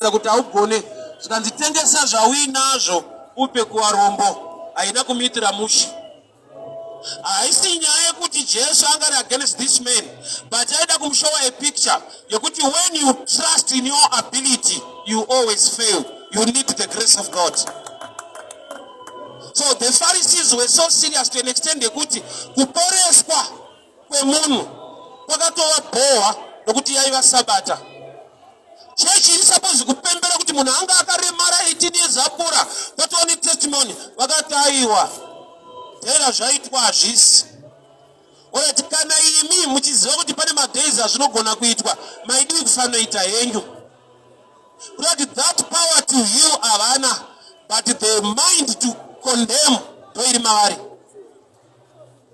Kuti haugone, zvikanzi tengesa zvauinazvo upe kuvarombo. Haina kumuitira mushe. Haisi nyaya yekuti Jesu anga ari against this man, but aida kumushowa a picture yekuti when you trust in your ability, you always fail. You need the grace of God. So the Pharisees were so serious to an extent yekuti kuporeswa kwemunhu kwakatova bhohwa nokuti yaiva Sabata. Chechi iri suppose kupembera kuti munhu anga akaremara 18 years apora, kwatova netestimony. Vakati aiwa, dhera zvaitwa hazvisi. Alright, kana imi muchiziva kuti pane madays azvinogona kuitwa, maidii kufanoita henyu? Kuti that power to heal havana, but the mind to condemn ndoiri mavari.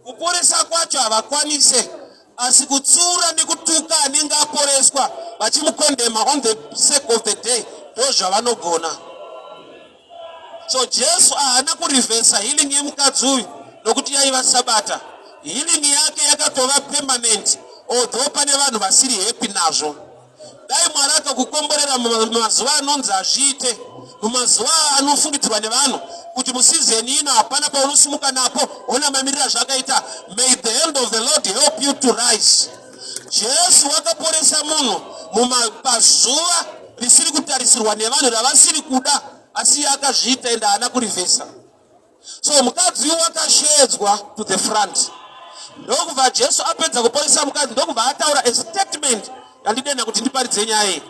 Kuporesa kwacho havakwanise, asi kutsiura nekutuka anenge aporeswa vachimukondema on the sake of the day, ndo zvavanogona. So Jesu haana kurivhesa healing yemukadzi uyu nokuti yaiva Sabata. Healing yake yakatova permanent, although pane vanhu vasiri happy nazvo. Dai Mwari akakukomborera mumazuva anonzi hazviite, mumazuva anofungidzirwa nevanhu kuti museason ino hapana paunosimuka napo, ona mamiriro azvakaita. May the hand of the Lord help you to rise. Jesu wakaporesa munhu pazuva risiri kutarisirwa nevanhu, ravasiri kuda, asi iye akazviita ende haana kurivhesa. So mukadzi uyu wakashedzwa to the front. Ndokubva Jesu apedza kuporesa mukadzi, ndokubva ataura a statement yandidena kuti ndiparidze nyaya iyi.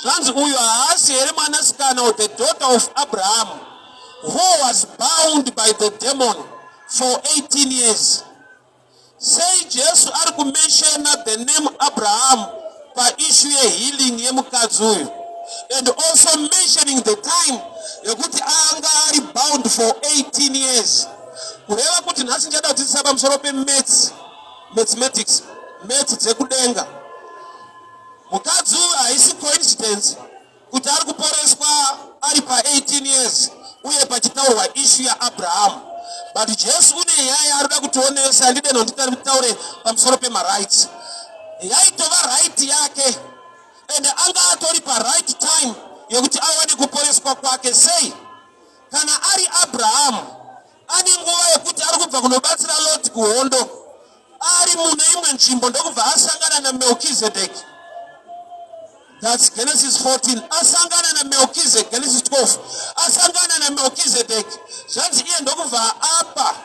Zvanzi, uyu haasi here mwanasikana of the daughter of Abraham who was bound by the demon for 18 years? Sei Jesu ari kumentiona the name Abraham paissue yehealing yemukadzi uyu, and also mentioning the time yekuti anga ari bound for 18 years? Kureva kuti nhasi ndichada kudzidzisa pamusoro pemaths, mathematics, maths dzekudenga. Mukadzi uyu, haisi coincidence kuti ari kuporeswa ari pa18 years uye pachitaurwa issue yaAbrahamu, but Jesu une nyaya yaari kuda kutionesa. Handideno nditaure pamusoro pemarights. Yaitova right yake, ende anga atori paright time yekuti awane kuporeswa kwake. Sei? Kana ari Abrahamu, ane nguva yekuti ari kubva kunobatsira Lot kuhondo, ari mune imwe nzvimbo, ndokubva asangana naMelkizedeki. That's Genesis 14. Asangana naMelkizedek, Genesis 12. Asangana naMelkizedeki, zvanzi iye ndokubva apa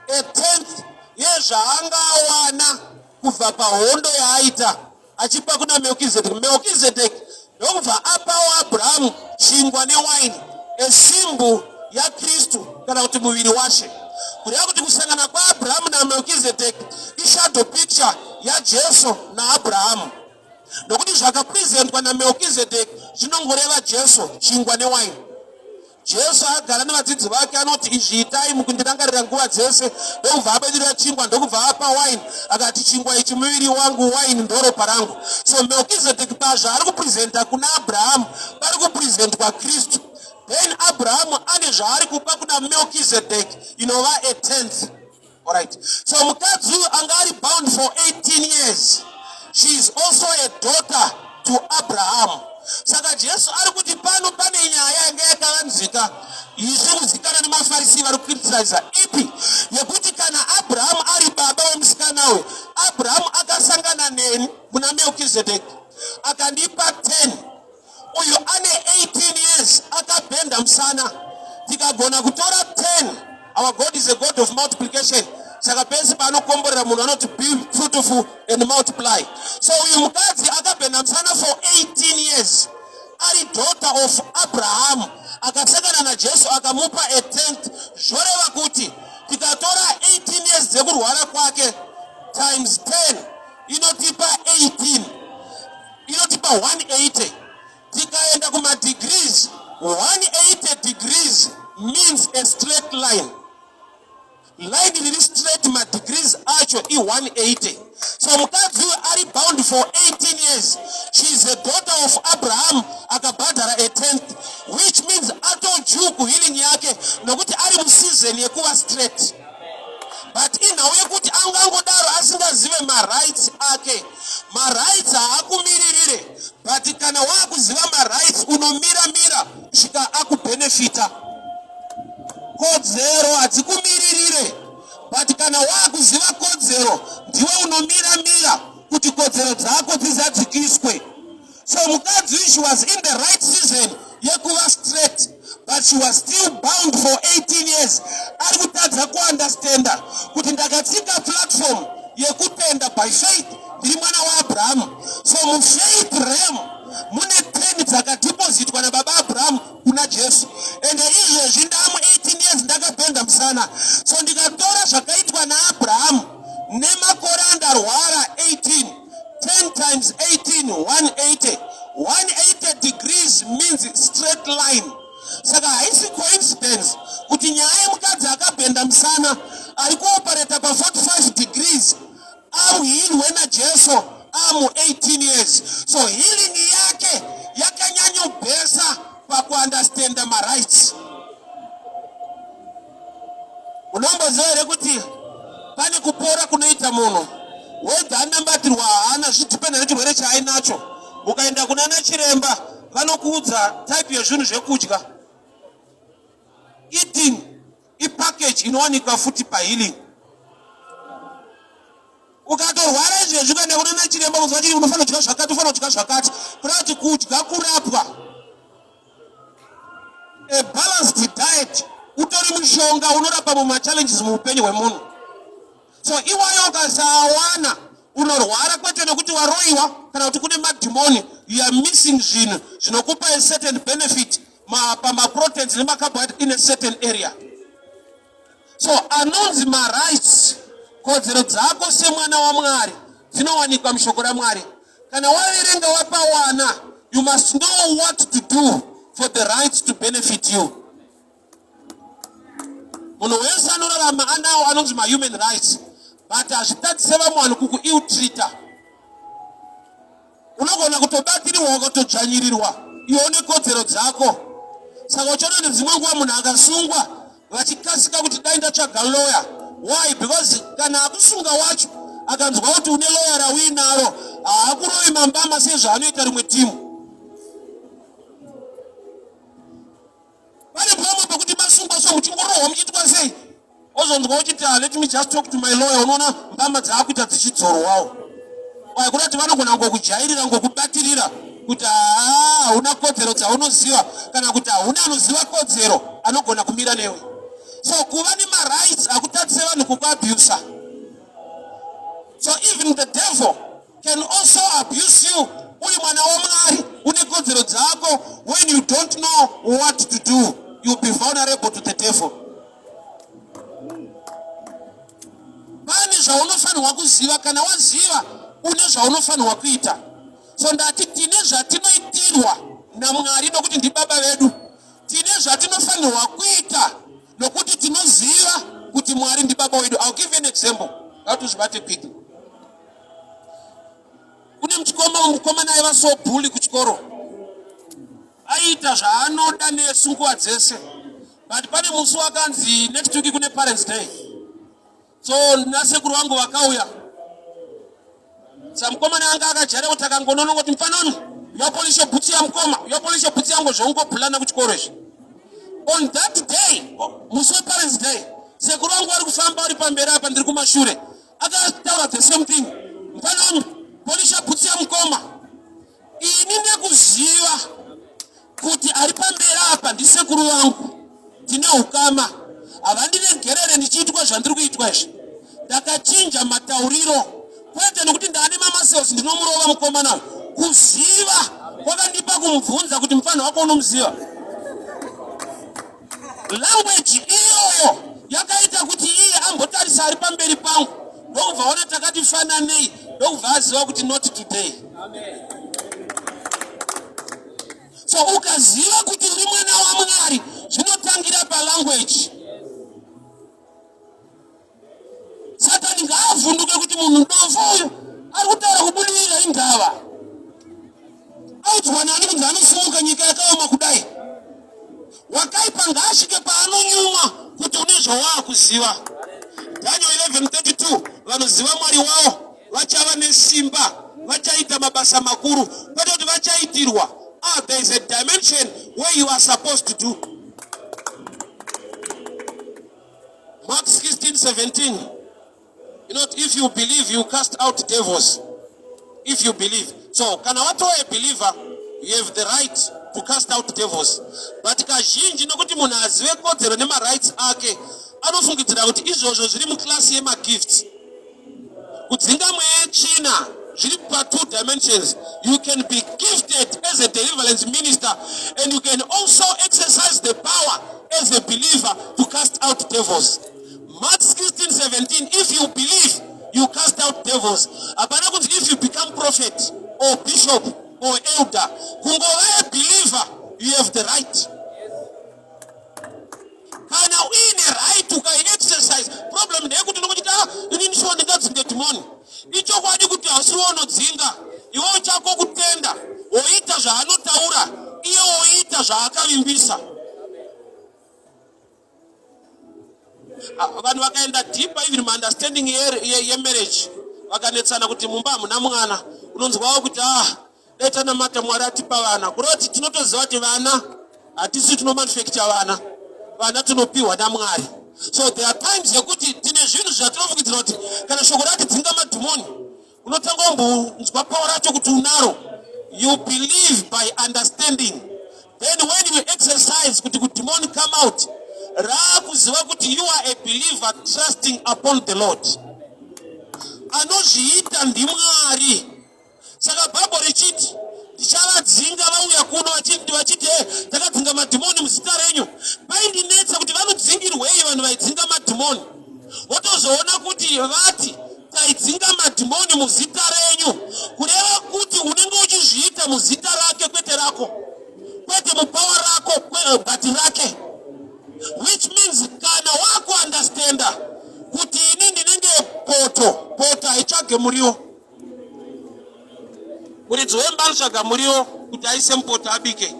a tenth yezvaanga awana kubva pahondo yaaita, achipa kuna Melkizedeki. Melkizedeki ndokubva apawo Abrahamu chingwa newaini, esymbol yaKristu kana kuti muviri washe. Kureva kuti kusangana kwaAbrahamu naMelkizedeki ishadow picture yaJesu naAbrahamu, nokuti zvakapresentwa naMelkizedeki zvinongoreva Jesu, chingwa newaini. Jesu agara nevadzidzi vake, anoti, "Izvi itai mukundirangarira nguva dzese." Ndokubva abedera chingwa, ndokubva apa waini, akati, "Chingwa ichi muviri wangu, waini ndoropa rangu." So Melkizedeki pazvaari kupresenta kuna Abrahamu, pari kupresentwa Kristu. Then Abrahamu ane zvaari kupa kuna Melkizedeki inova a tenth. Alright, so mukadzi uyu anga ari bound for 18 years, she is also a daughter to Abraham. Saka Jesu ari kuti pano pane nyaya yanga yakavanzika isiri kuzikanwa nemaFarisi vari kucriticiza, ipi yekuti kana Abrahamu ari baba wemusikana uyu, Abrahamu akasangana neni muna Melkizedeki akandipa 10. Uyu ane 18 years akabhenda musana. Tikagona kutora 10, our God is a God of multiplication. Saka pese paanokomborera munhu anoti, "Be fruitful and multiply." So uyu mukadzi akabhenda musana for 18 years, ari daughter of Abraham, akasangana naJesu akamupa a tenth. Zvoreva kuti tikatora 18 years dzekurwara kwake times 10, inotipa 18, inotipa 180. Tikaenda kumadegrees, 180 degrees means a straight line. Line riri straight, madegrees acho i180. So mukadzi uyu ari bound for 18 years, she is a daughter of Abraham akabhadhara a tenth, which means atodue kuhealing yake nokuti ari museason yekuva straight. But inhau yekuti angangodaro asingazive marights ake. Marights haakumiririre. But kana waakuziva marights, unomira mira kusvika akubhenefita. Kodzero hadzikumiririre, but kana waakuziva kodzero, ndiwe unomira mira kuti kodzero dzako dzizadzikiswe. So mukadzi, she was in the right season yekuva straight, but she was still bound for 18 years. Ari kutadza kuunderstanda kuti ndakatsika platform yekutenda by faith, ndiri mwana waAbrahamu. So mufaith realm mune 10 dzakadepositwa nababa Abrahamu kuna Jesu. Ende izvezvi ndamu 18 years, ndakabhenda musana. So ndikatora zvakaitwa naAbrahamu nemakore andarwara 18, 10 times 18, 180. 180 degrees means straight line. Saka haisi coincidence kuti nyaya yemukadzi akabhenda musana ari kuoperata pa45 degrees amuhealwe naJesu amu 18 years. So healing yake yakanyanyobhesa pakuunderstanda marights. Unomboziva here kuti pane kupora kunoita munhu wega anambatirwa haana, zvidhipenda nechirwere chaainacho? Ukaenda kuna nachiremba, vanokuudza type yezvinhu zvekudya. Eating ipackage inowanikwa futi pahealing. Ukatorwara izvezvi, ukaenda kuna nachiremba, unozwa chiri unofanira kudya zvakati, unofanira kudya zvakati, kuda kuti kudya kurapwa. A balanced diet utori mushonga unorapa mumachallenges muupenyu hwemunhu. So iwayo ukasawana, unorwara, kwete nekuti waroyiwa kana kuti kune madhimoni. You are missing zvinhu zvinokupa a certain benefit pamaproteins nemacarbohydrate in a certain area. So anonzi marights, kodzero dzako semwana waMwari, dzinowanikwa mushoko raMwari. Kana waverenga, wapawana, you must know what to do for the rights to benefit you. Munhu wese anorarama anawo anonzi mahuman rights, but hazvitadzise vamwe vanhu kukuill-treata. Unogona kutobatirirwa, ukatodzvanyirirwa, iwe une kodzero dzako. Saka uchiona kuti dzimwe nguva munhu akasungwa, vachikasika kuti dai ndatsvaga lawyer. Why? Because kana akusunga wacho akanzwa kuti une lawyer rauinaro, haakurovi mambama sezvaanoita rimwe timu. Pane pamwe pekuti masungwa so, muchingorohwa, muchiitwa sei, ozonzwa uchiti, "Ah, let me just talk to my lawyer." Unoona mbama dzaakuita dzichidzorwawo. Kuda kuti vanogona ngokujairira, ngokubatirira kuti haa, hauna kodzero dzaunoziva, kana kuti hauna anoziva kodzero anogona kumira newe. So kuva nemarights hakutadzise vanhu kukuabusa. So even the devil can also abuse you. Uri mwana waMwari, une kodzero dzako. When you don't know what to do, you'll be vulnerable to the devil. Pane zvaunofanirwa kuziva. Kana waziva, une zvaunofanirwa kuita. So ndati tine zvatinoitirwa naMwari nokuti ndibaba vedu. Tine zvatinofanirwa kuita nokuti tinoziva kuti Mwari ndibaba wedu. I'll give you an example ngatuzvibate quickly. Kune muchikoma, mukomana aiva so bully kuchikoro, aiita zvaanoda nesu nguva dzese. But pane musi wakanzi next week kune Parents Day. So nasekuru vangu vakauya. Samukomana anga akajaira kuti akangonono kuti, "Mufanoni, yapolishe bhutsu yamukoma, yapolishe bhutsu yangu," zvaungobhulana kuchikoro izvi. On that day, musi weParents Day, sekuru vangu vari kufamba vari pamberi apa, ndiri kumashure. Akataura the same thing, "Mufanoni, polisha bhutsu yamukoma." Ini nekuziva kuti ari pamberi apa ndisekuru vangu, tine ukama, havandiregerere ndichiitwa zvandiri kuitwa izvi, ndakachinja matauriro. Kwete nekuti ndaane mamuscles, ndinomurova mukomana uyu. Kuziva kwakandipa kumubvunza kuti, "Mufanhu wako unomuziva?" Language iyoyo yakaita kuti iye ambotarisa ari pamberi pangu, ndokubva ona takati fananei, ndokubva aziva kuti not today. So ukaziva kuti uri mwana waMwari, zvinotangira palanguage. Satani ngaavhunduke kuti munhu dofo uyu ari kutaura kubudirira, indava audzwa nani kunzi anosimuka nyika yakaoma kudai? Wakaipa ngaasvike paanonyumwa kuti une zvawaakuziva. Daniel 11:32, vanoziva Mwari wavo vachava nesimba. Vachaita mabasa makuru, kwete kuti vachaitirwa. Ah, there is a dimension where you are supposed to do. Mark 16, 17. You know, if you believe, you cast out devils. If you believe. So, kana watova a believer, you have the right to cast out devils. But kazhinji nokuti munhu azive kodzero nemarights ake, anofungidzira kuti izvozvo zviri muklasi yemagifts. Kudzinga mweya yetsvina zviri pa two dimensions. You can be gifted as a deliverance minister and you can also exercise the power as a believer to cast out devils. Mark 16, 17, if you believe, you cast out devils. Hapana kunzi if you become prophet or bishop or elder. Kungova a believer, you have the right. Kana uine right ukai-exercise, problem ndeyekuti unokuti ah, inini shuwa ndingadzinge dhimoni. Ichokwadi kuti hausiwe unodzinga, iwewo chako kutenda, woita zvaanotaura, iye woita zvaakavimbisa. Ah, vanhu vakaenda deeper even muunderstanding yemarriage vakanetsana kuti mumba hamuna mwana unonzwawo kuti ah dai tanamata Mwari atipa vana. Kureva kuti tinotoziva kuti vana hatisi tinomanufacture vana, vana tinopiwa naMwari. So there are times yekuti tine zvinhu zvatinofungidzira kuti kana shoko rati dzinga madhimoni, unotanga umbonzwa power racho kuti unaro. You believe by understanding, then when you exercise kuti kudhimoni come out, raakuziva kuti you are a believer trusting upon the Lord. Anozviita ndiMwari. Saka Bhaibheri richiti ndichavadzinga vauya kuno vachiti vachiti hey, takadzinga madhimoni muzita renyu. Paindinetsa kuti vanodzingirwei vanhu vaidzinga madhimoni. Wotozoona kuti vati taidzinga madhimoni muzita renyu, kureva kuti unenge uchizviita muzita rake kwete rako, kwete mupawa rako but rake, which means kana wakuunderstanda kuti ini ndinenge poto, poto haitsvage muriwo. Muridzi wemba anotsvaga muriwo kuti aise mupoto abike.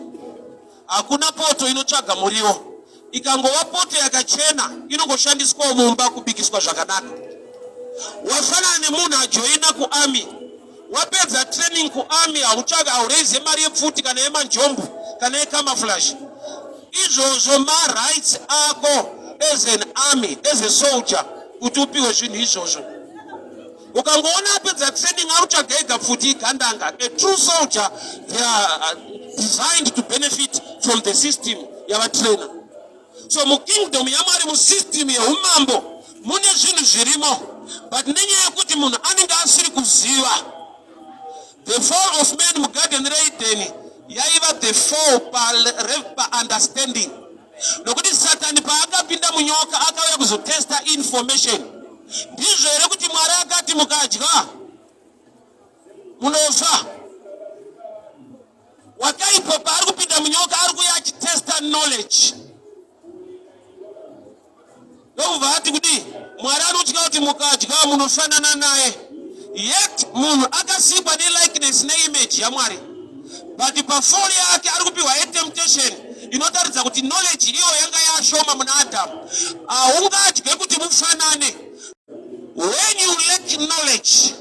Hakuna poto inotsvaga muriwo. Ikangova poto yakachena inongoshandiswawo mumba kubikiswa zvakanaka. Wafanana nemunhu ajoina kuarmy, wapedza training kuarmy, hautsvaka hauraize mari yepfuti kana yemanjombo kana yecamouflage. Izvozvo marights ako as an army, as a soldier kuti upiwe zvinhu izvozvo. Ukangoona apedza training akutsvaga ega pfuti igandanga. A true soldier, they are designed to benefit from the system yavatrainer. So mukingdom yaMwari, musystem yeumambo mune zvinhu zvirimo, but nenyaya yekuti munhu anenge asiri kuziva. The fall of man mugarden reEden yaiva the fall paunderstanding, nokuti Satani paakapinda munyoka akauya kuzotesta information. Ndizvo here kuti Mwari akati mukadya munofa? Wakaipa paari kupinda munyoka ari kuuya achitesta knowledge, ndokubva ati kudii? Mwari anotya kuti mukadya munofanana naye. Yet munhu akasikwa nelikeness neimage yaMwari, but pafall yake ari kupiwa atemptation inotaridza kuti knowledge iyo yanga yashoma muna Adamu. Haungadye kuti mufanane. When you lack knowledge,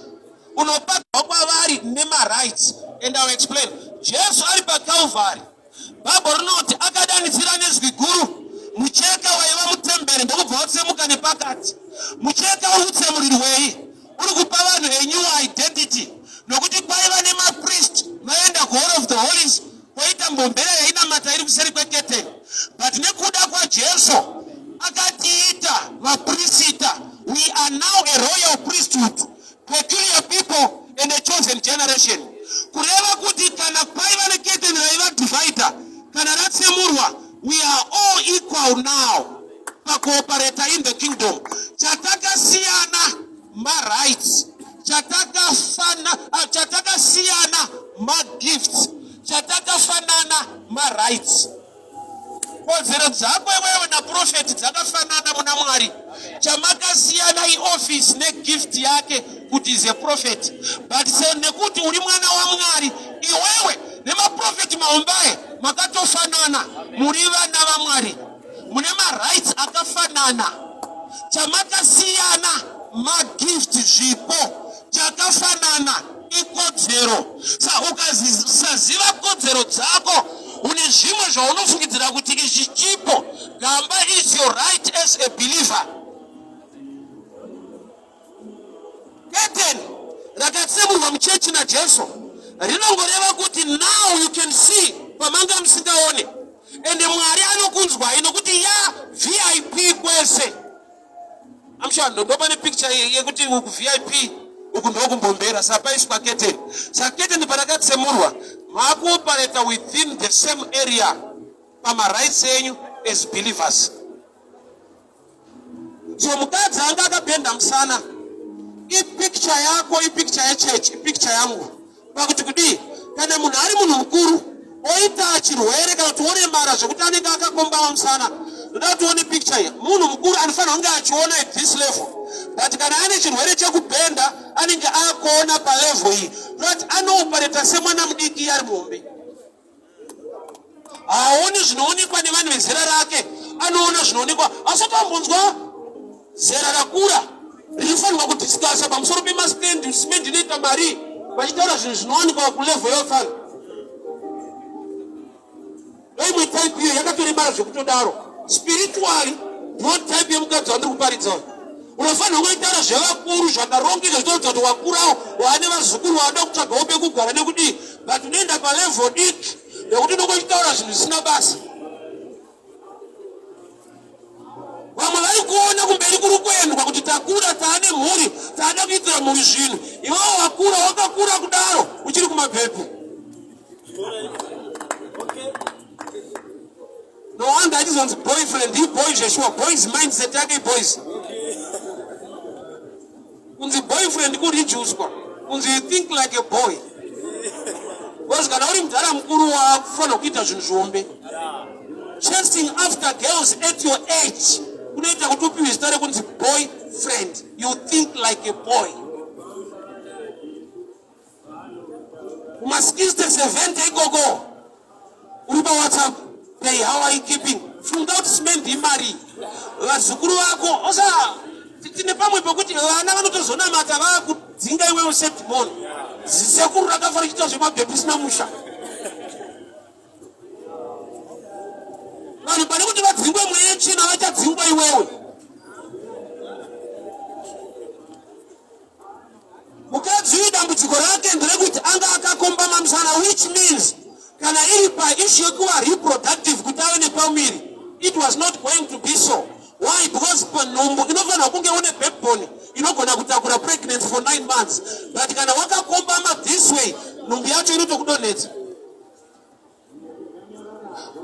unopagwa kwavari nemarights, and I will explain. Jesu ari paCalvary, Bhaibheri rinoti akadanidzira nezwi guru, mucheka waiva mutemberi ndokubva watsemuka nepakati. Mucheka uri kutsemurirwei? Uri kupa vanhu a new identity, nokuti kwaiva nemapriest vaienda kuHall of the Holies, kwoita mbombera yainamata iri kuseri kweketeni, but nekuda kwaJesu akatiita vaprisita. We are now a royal priesthood, peculiar people and a chosen generation. Kureva kuti kana kwaiva neketeni raiva divider, kana ratsemurwa, we are all equal now pakuoperata in the kingdom. Chatakasiyana marights, chatakafana, chatakasiyana magifts, chatakafanana marights. Kodzero dzako iwewe naprofeti dzakafanana muna Mwari. Chamakasiyana ioffice negift yake kuti is a prophet, but se nekuti uri mwana waMwari, iwewe nemaprofeti mahombaye makatofanana, muri vana vaMwari, mune marights akafanana. Chamakasiyana magift, zvipo. Chakafanana Ikodzero. Sa ukasaziva kodzero dzako, une zvimwe zvaunofungidzira kuti ichi chipo. Gamba is your right as a believer. Curtain rakatsemurwa muchechi naJesu rinongoreva kuti now you can see pamanga musingaone, ende Mwari anokunzwai nokuti ya VIP kwese. I'm sure ndo pane picture yekuti uku VIP uku ndokumbombera saka paiswa curtain. Saka curtain parakatsemurwa maakuoperata within the same area pamarights enyu as believers. So mukadzi anga akabhenda musana ipicture yako, ipicture yechurch, ipicture yangu. Pakuti kudii kana munhu ari munhu mukuru oita chirwere kana kuti oremara zvekuti anenge akakombama musana, ndoda kuti uone picture iyi. Munhu mukuru anofanira kunge achiona at this level, but kana ane chirwere chekubhenda anenge akuona palevel iyi, ndoda kuti anoopareta semwana mudiki ari muhombe. Haaoni zvinoonekwa nevanhu vezera rake, anoona zvinoonekwa. Asati ambonzwa zera rakura rinofanirwa kudiscasa pamusoro pemastendi, simendi inoita mari, vachitaura zvinhu zvinowanikwa kulevel yevafana. Ndoimwe type iyo yakatoremara zvekutodaro. Spiritually ndo type yemukadzi wandiri kuparidza uyu. Unofanirwa kuitaura zvevakuru zvakarongeka zvinoratidza kuti wakurawo, waane vazukuru waada kutsvagawo pekugara nekudii, but unoenda palevel diki nekuti unongochitaura zvinhu zvisina basa. Vamwe vari kuona kumberi kuri kuendwa kuti takura, taane mhuri, taada kuitira mhuri zvinhu. Iwewe wakura, wakakura kudaro uchiri kumabhebhi. No wonder achizonzi boyfriend, he boy zveshuwa, boys mindset yake boys. Kunzi boyfriend kurijuswa, kunzi you think like a boy. Because kana uri mudhara mukuru wakufanira kuita zvinhu zvihombe. Chasing after girls at your age kunoita kuti upiwe zita rekunzi boyfriend. You think like a boy. Kuma 60 70 ikoko uri paWhatsApp, hey, how are you keeping? Funga kuti cement imari vazukuru vako osa. Tine pamwe pekuti vana vanotozonamata vakudzinga iwewe sedhimoni. Zisekuru rakafa richiita zvemabhebhi isina musha. Vanhu pane kuti vadzingwe mweya yetsvina vachadzingwa iwewe. Mukadzi uyu dambudziko rake nderekuti anga akakombama musana, which means kana iri paissue yekuva reproductive kuti ave nepamuviri, it was not going to be so. Why? Because panhumbu inofanirwa kunge une backbone inogona kutakura pregnancy for 9 months, but kana wakakombama this way, nhumbu yacho inotokudonhedza.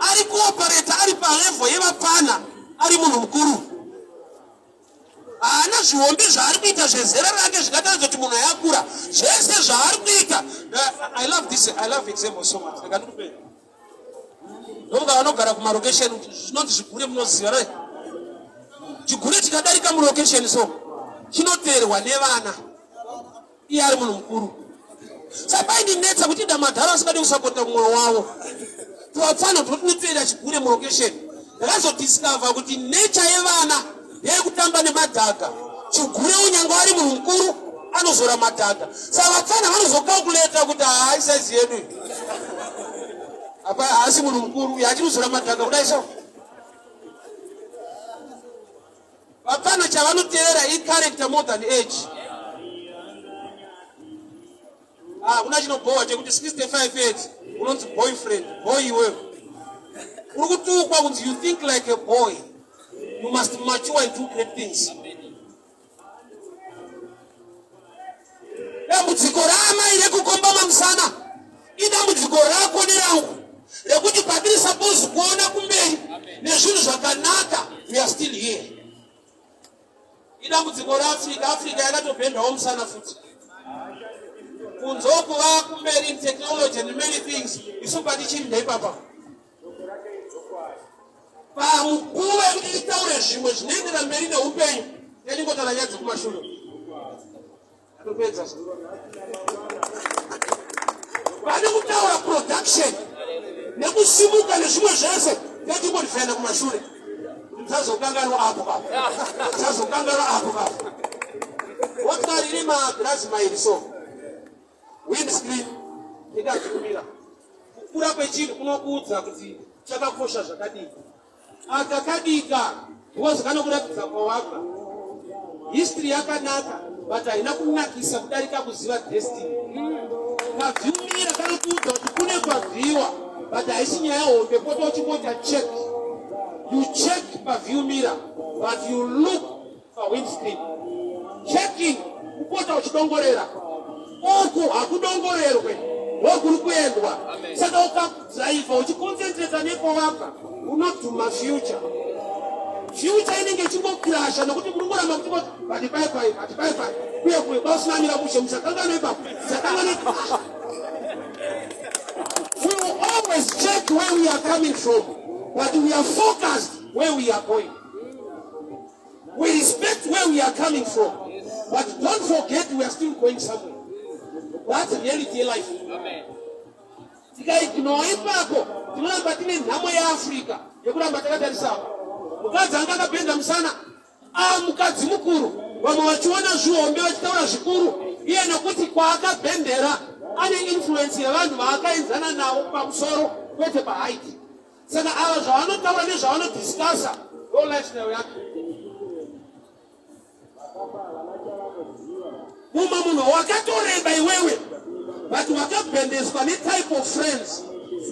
Ari kuoperata ari palevel yevapfana, ari munhu mukuru, haana zvihombe zvaari kuita zvezera rake zvingataridza kuti munhu ayakura. Zvese zvaari kuita, I love this, I love example so much. Rega ndikupei. Ndomuka vanogara kumarokesheni, zvinonzi zvigure, munoziva right? Chigure chikadarika murokesheni so chinoteerwa nevana, iye ari munhu mukuru. Sapaindinetsa kuti damadhara asingadi kusapota mwoyo wavo, tuvapfana totinoteera chigure murokesheni. Ndakazodiscover kuti nature yevana ndeyekutamba nemadhaga. Chigure, unyange ari munhu mukuru, anozora madhaga. Saka vapfana vanozokalkuleta kuti haai saizi yedu iyi apa, haasi munhu mukuru uyu achiruzora madhaga kudai. So vapfana chavanoteera icharacter more than age. Ah, kuna chinobhowa chekuti 65 years unonzi boyfriend. Boy iwewe, uri kutukwa kunzi you think like a boy. You must mature and do great things. Dambudziko raamai rekukombama musana idambudziko rako nerangu rekuti patiri suppose kuona kumberi nezvinhu zvakanaka, we are still here. Idambudziko raAfrica. Africa yakatobhendawo musana futi. Kunze kuva kumberi in technology and many things, isu patichiri ndeipapa pamukuva yekuti titaure zvimwe zvinoendera mberi neupenyu, yatingotaura nyaya dzekumashure. Atopedza pane kutaura production nekusimuka nezvimwe zvese, yatingorifenda kumashure. Musazokanganwa apo papo, musazokanganwa apo papo. Motikari ine magirazi mairi so. Windscreen ndingazvikumira. Kukura kwechinhu kunokuudza kuti chakakosha zvakadii. Aka kadika because kanokuratidza kwawabva. History yakanaka but haina kunakisa kudarika kuziva destiny. Kaviumira kanokuudza kuti kune kwabviwa but haisi nyaya hombe pota uchingoita check. You check paviumira but you look pawindscreen. Checking kupota uchidongorera uku hakudongorerwe ndokuri kuendwa. Saka ukadhiraivha uchikonzentreta nekwawabva unodhuma future. Future inenge ichingokrasha nokuti muri ngoramba muchingoti but pai pai but pai pai kuye kuye kwausina mira mushe musakanganwe ipapo musakanganwe. We will always check where we are coming from but we are focused where we are going. We respect where we are coming from, but don't forget we are still going somewhere. That's reality life. Tikaignore ipapo tinoramba tine nhamo yeAfrica yekuramba takatarisa apa. Mukadzi anga akabhenda musana, ah, mukadzi mukuru, vamwe vachiona zvihombe vachitaura zvikuru, iye nokuti kwaakabhendera ane influence yevanhu vaakaenzana navo pamusoro kwete paheight. Saka ava zvavanotaura nezvavanodiscussa ndo lifestyle yake. Mumwe munhu wakatoreba iwewe but wakabhendeswa netype of friends.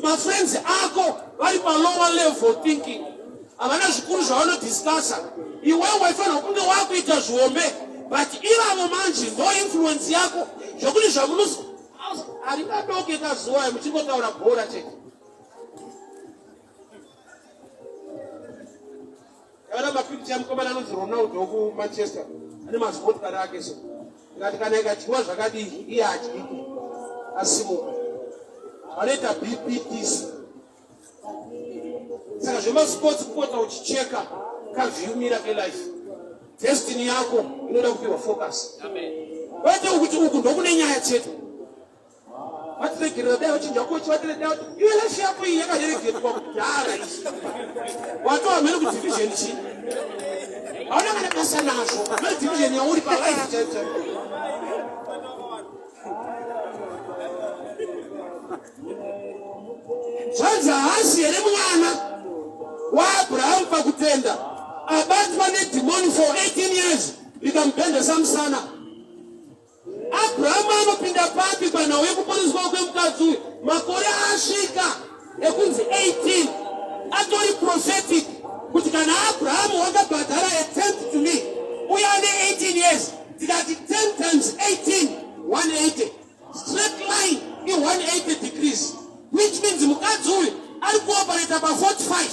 Mafriends ako vari palower level thinking, havana zvikuru zvavanodiscussa. Iwewe waifanirwa kunge wakuita zvihombe but ivavo manje ndo influence yako zvokuti zvamunos haringadoke kazuva muchingotaura bhora chete. Kana mapikicha emukomana anonzi Ronaldo wekuManchester ane mazimotikari ake so ndikati kana ikadyiwa zvakadii iye hadyike asimuka vanoita BPTC saka zvemasports kupota uchicheka kaviumira kelife destiny yako inoda kupiwa focus kwete kuti uku ndokune nyaya chete Vatiregerera dai vachinja kochi vatiregerera iwe life yako iyi yakareregerwa kudhara iyi. Watova mhene ku division chi. Hauna kana basa nazvo. Mhene division yauri pa life chaipo chaipo. Zvanzi haasi here mwana waAbrahamu pakutenda abatwa nedhimoni for 18 years rikamubhendesa musana. Abrahamu anopinda papi panhau yekuponeswa kwemukadzi uyu? Makore asvika ekunzi 18 atori prophetic kuti kana Abrahamu wakabhadhara a tenth to me uye ane 18 years tikati 10 times 18 180 straight line i 180 degrees which means mukadzi uyu ari kuoperata pa 45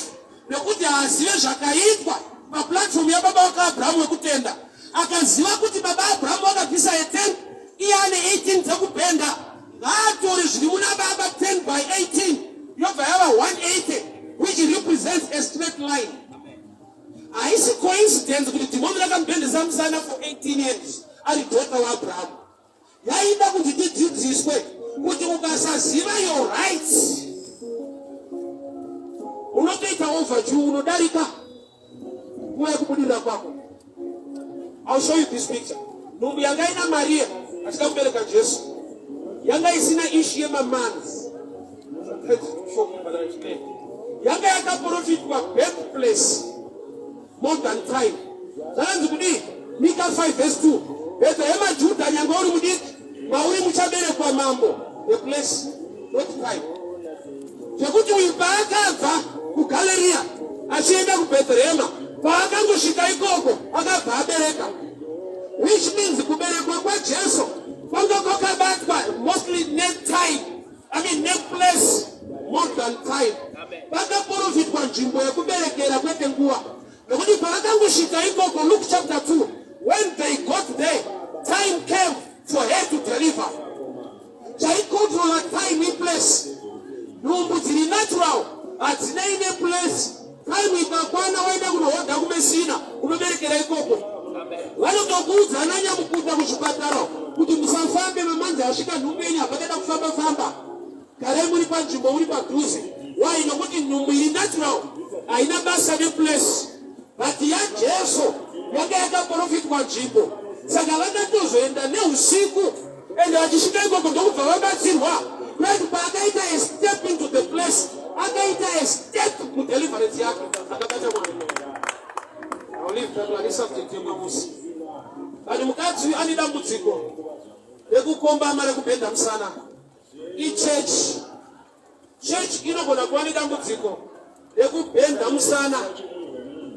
nekuti haazive zvakaitwa paplatform yababa wake Abrahamu wekutenda. Akaziva kuti baba Abrahamu vakabvisa a 10 iye ane 18 dzekubhenda, ngaatore zviri muna baba 10 by 18 yobva yava 180 which represents a straight line. Haisi coincidence kuti dhimoni rakamubhendesa musana for 18 years ari daughter waAbrahamu. Yaida kuti tidzidziswe kuti ukasaziva your rights unotoita overdue, unodarika nguva yekubudirira kwako. I'll show you this picture. Nhumbu yanga ina Maria achida kubereka Jesu yanga isina issue yemamonths yanga yakaprofitwa birthplace more than time zvakanzi kudii mika 5 verse 2 bhetherehema judha nyange uri mudiki mauri muchaberekwa mambo the place not time zvekuti uyu paakabva kugaleriya achienda kubhetherehema paakangosvika ikoko akabva abereka which means kuberekwa kwajesu kwanga kwakabatwa mostly netime I mean neplace more than time. Pakaprofitwa nzvimbo yekuberekera kwete nguva. Nekuti pavakangosvika ikoko Luke chapter 2 when they got there time came for her to deliver. Chaicontrola time iplace. Nhumbu dziri natural hadzinei neplace. Time ikakwana waenda kunohodha kuMessina unoberekera ikoko. Vanotokuudza ana nyamukuta kuzvipatara kuti musafambe mamanzi asvika nhumbu yenyu hapachada kufamba famba. Garai muri panzvimbo muri padhuze. Why? Nokuti nhumbu iri natural haina basa neplace. But yaJesu yanga yakaprofitwa nzvimbo. Saka vakatozoenda neusiku. Ende vachisvika ikoko ndokubva vabatsirwa. Right, paakaita a step into the place, akaita a step mudeliverance yake, akabata Mwari. I'll leave that one, isubject yemamusi. But mukadzi uyu ane dambudziko rekukombama, rekubhenda musana. Ichechi. Church inogona kuva nedambudziko rekubhenda musana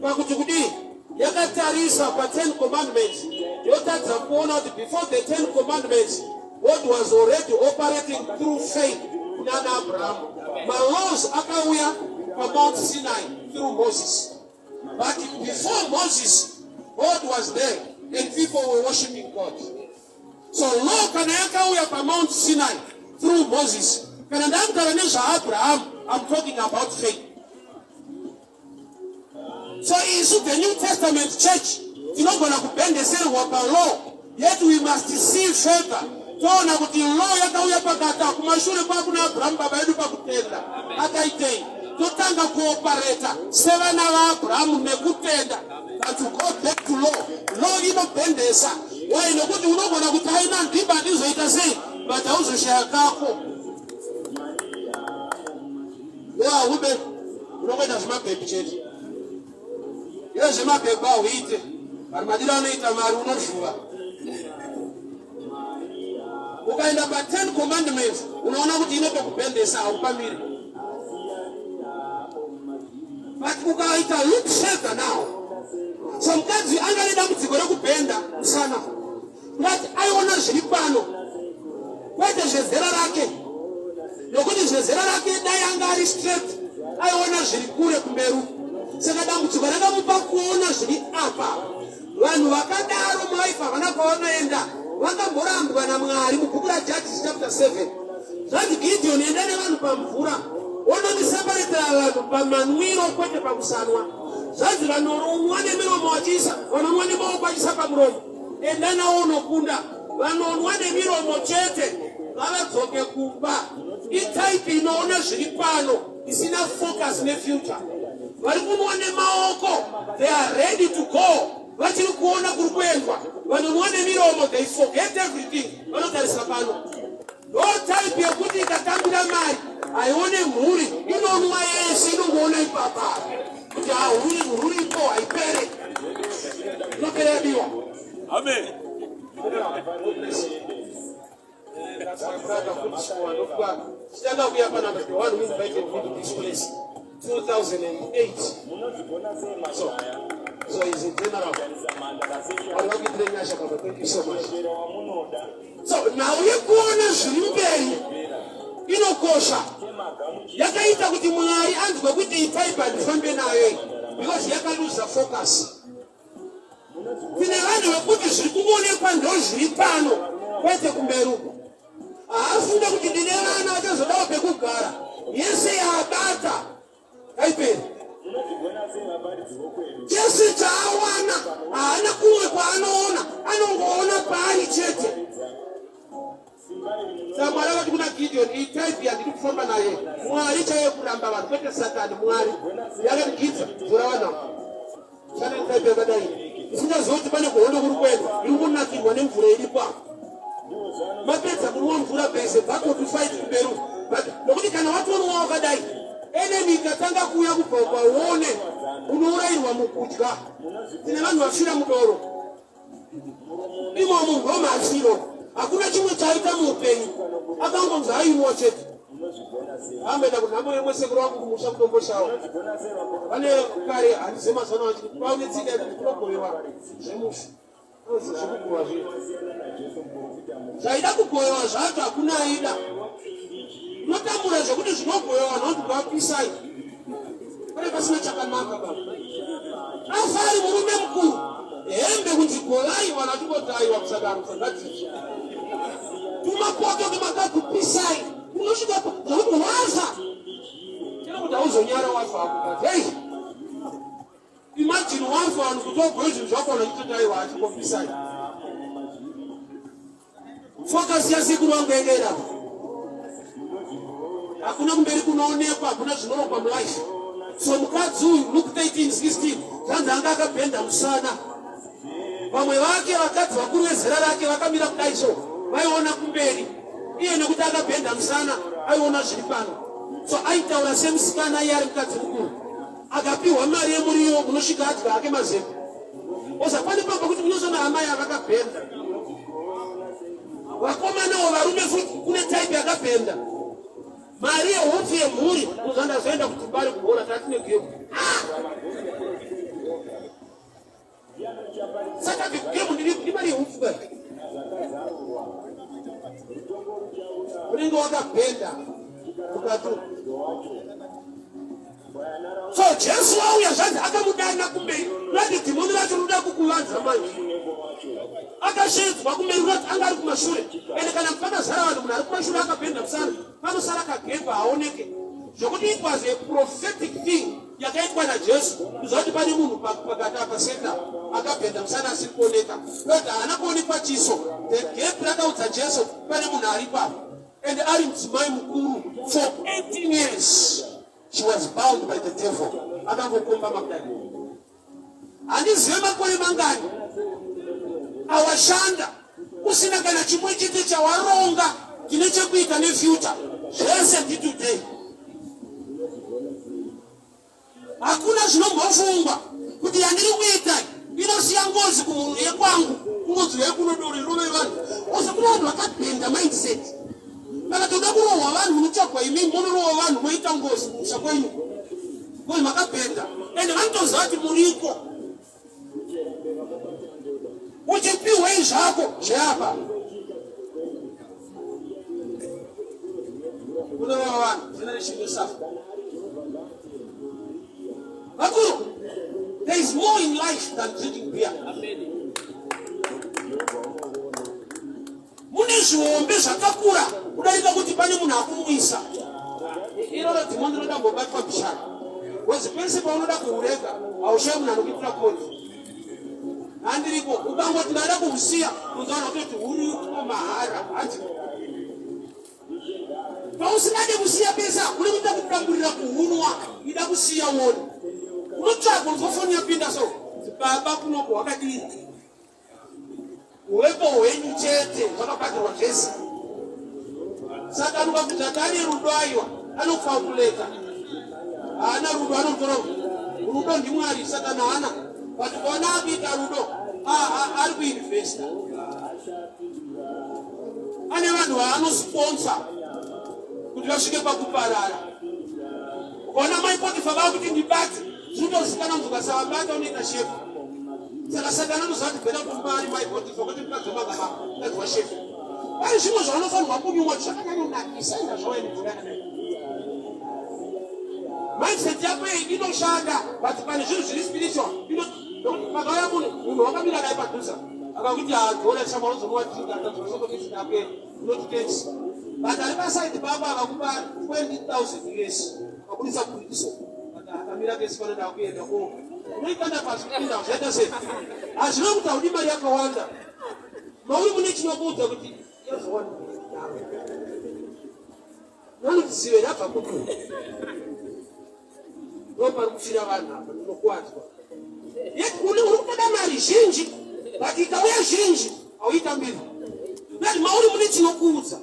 pakuti kudii, yakatarisa pa10 Commandments, yotadza kuona kuti before the 10 Commandments, God was already operating through faith kunana Abrahamu. Malaws akauya paMount Sinai through Moses, but before Moses, God was there and people were worshiping God. So law kana yakauya paMount Sinai through Moses, kana ndakutaura nezvaAbrahamu, I'm talking about faith. So isu, the New Testament church, tinogona kubhendeserwa palaw, yet we must see further, toona kuti law yakauya pakati, kumashure kwakuna Abrahamu baba edu pakutenda. Akaitei? Totanga kuoperate sevana vaAbrahamu nekutenda than to go back to law. Law inobhendesa. Why? Nokuti unogona kuti aina ndimba, ndizoita sei, but hauzoshaya kako. Waube unongoita zvemabhebhi chete. Iwe zvemabhebhi hauite, vanhu madiro anoita mari unozvuva. Ukaenda pa10 Commandments, unoona kuti inotokubhendesa, haupamiri. But ukaita look further now, so mukadzi anga nedambudziko rekubhenda musana, but aiona zviri pano, kwete zvezera rake, nokuti zvezera rake dai anga ari straight, aiona zviri kure kumberi. Saka dambudziko rakamupa kuona zviri apa. Vanhu vakadaro mulife havana kwavanoenda. Vakamborambwa naMwari. Mubhuku raJudges chapter 7, zvanzi, "Gideon, enda nevanhu pamvura, wonondiseparetera vanhu pamanwiro, kwete pakusanwa." Zvanzi vanonwa nemiromo vachiisa, vanonwa nemaoko vachiisa pamuromo, enda nawo unokunda. Vanonwa nemiromo chete ngavadzoke kumba. Itype inoona zviri pano, isina focus nefuture. Vari kunwa nemaoko, they are ready to go, vachiri kuona kuri kuendwa. Vanonwa nemiromo, they forget everything, vanotarisa pano. Ndo type yekuti ikatambira mari haione mhuri, inonwa yese, inongoona ipapa kuti hauri ruripo, haipere, inopera yabiwa. Amen. That's my brother Futishwa. Chitanga kuya panapa, the one who invited me to this place 2008. So he's a general. Mwari vakuitire nyasha, baba. Thank you so much. So nhau yekuona zviri mberi inokosha. Yakaita kuti Mwari anzwe kuti itype handifambe nayo iyi, because yakaluza focus. Tine vanhu vekuti zviri kungoonekwa ndo zviri pano, kwete kumberi uko. Haafunge kuti ndine vana vachazodawo pekugara. Yese yaabata haiperi, chese chaawana haana kumwe kwaanoona, anongoona paari chete. Saka Mwari akati kuna Gideon, "Iyi type yandiri kufamba naye." Mwari chaiye, kuramba vanhu, kwete Satani, Mwari yakati, "Gidza, dzora vanhu ava." Chane type yakadai isingazivi kuti pane kuhondo kuri kuendwa, iri kunakirwa nemvura iripo apa. Mapedza kunwa mvura bese, battle to fight kumberi uko. But nokuti kana watonwa wakadai, enemy ikatanga kuuya kubva ukaone, unourayirwa mukudya. Tine vanhu vafira mudoro imomo, ndomafiro. Hakuna chimwe chaita muupenyu, akangonzi ainwa chete. Amboenda kunhamo yemwe sekuru wangu kumusha kuDomboshawa. Pane kare, handizivi mazano acho, paune tsika yekuti kunogovewa zvemufi, zvekugova zviya. Zvaida kugovewa zvacho hakuna aida. Unotambura zvekuti zvinogovewa, vanhu vanoti vapisai, pane pasina chakanaka. Baba afa ari murume mukuru, hembe kunzi govai, vanhu vachingoti aiwa, kusadaro, kusagadziswa tumapoto tumakakupisai. Unosvika zvekuti wafa chero kuti hauzonyara wafa ako. Hei, imagine wafa, vanhu kuti wagove zvinhu zvako, vanhu vachitoti aiwa, achikopisai. Focus yasekuru wangu yakaenda apa. Hakuna kumberi kunoonekwa, hakuna zvinorongwa mulife. So mukadzi uyu, Luke 13 16, zvanzi anga akabhenda musana. Vamwe vake vakadzi vakuru vezera rake vakamira kudai so. Vaiona kumberi. Iye nekuti akabhenda musana aiona zviri pano. So aitaura semusikana iye ari mukadzi mukuru. Akapiwa mari yemuriwo unosvika adya hake mazepe. Oza pane pamba kuti unozoona amai avakabhenda. Vakomanawo varume futi kune type yakabhenda. Mari yehupfu yemhuri unozoona ndazoenda kutumbari kuhora tatine gemu. Ah! Saka gemu ndiri mari yehupfu kai. Unenge wakabhenda mukati. So Jesu auya zvanzi akamudana kumberi kurati dhimoni racho rinoda kukuvanza manje. Akasheedzwa kumberi kurati anga ari kumashure. Ende kana pakazara vanhu munhu ari kumashure akabhenda musana panosara kagepa haoneke. Zvekuti it was a prophetic thing yakaitwa naJesu kuziva kuti pane munhu pakati apa senda akabhenda musana asiri kuoneka. Kurati haana kuonekwa chiso. The gap rakaudza Jesu pane munhu aripo apa. And ari mudzimai mukuru for 18 years she was bound by the devil akangokomba makudai handizive makore mangani awashanda usina kana chimwe chete chawaronga chine chekuita nefuture zvese nditoday. Hakuna zvinombofungwa kuti yandiri kuita inosiya ngozi kumunhu yekwangu kungonzi uyai kuno doro rirove vanhu ose kune vanhu vakabhenda mindset kana toda kurohwa vanhu munotsvagwa imi munorohwa vanhu moita ngozi kumusha kwenyu ngozi makabhenda ende vanotoziva kuti muriko Uchipihwei zvako zveapa? Unorova vanhu generation yosafa. Vakuru, there is more in life than drinking beer. Mune zvihombe zvakakura kudarika kuti pane munhu akumwisa. Iroro dhimoni rinoda kumbobatwa bishana. Because pese paunoda kuurega haushayi munhu anokuitira koti. Handiriko ukangoti ndada kuusiya unozoona kutoti uriko mahara hanzi pausingade kusiya pese hakuna kuita kudamburira kuhunwa ida kusiya uone unotsvaga unzwa foni yapinda so baba kunoko wakadii Huvepo hwenyu chete zvakabhadharwa zvese. Saka anokakuti ati ane rudo aiwa anokalkuleta. Haana rudo anotora rudo ndiMwari Satani haana. But ukaona akuita rudo ari kuinvesta. Ane vanhu vaanosponsor kuti vasvike pakuparara. Ukaona mai Potifa vakuti ndibate Zvinotozikanwa kuti ukasavabata unoita shefu. Saka Satani anoziva kuti bhera kumba ari mai Potifa kwete mukadzi wamanga mako, mukadzi washefu. Pane zvimwe zvaunofanirwa kunyumwa kuti zvakanyanyonakisa inga zvauya nenzira yakadai. Mindset yako iyi inoshanda but pane zvinhu zviri spiritual ino pakauya munhu munhu wakamira naye padhuze akakuti hadziona chama unozomuwa drink atadzosokokisi yake unoti thanks but ari pasaidi pako akakupa 20,000 US akabudisa burikiso akamira kesi pano ndakuenda ko unoikanda pasi kupinda zvaita sei hazvina kuti haudi mari yakawanda mauri mune chinokuudza kuti vanotizive yabva kupi ndo pari kufira vanhu apa ndinokuwadzwa uri kutoda mari zhinji but ikauya zhinji hauitambiri mauri mune chinokuudza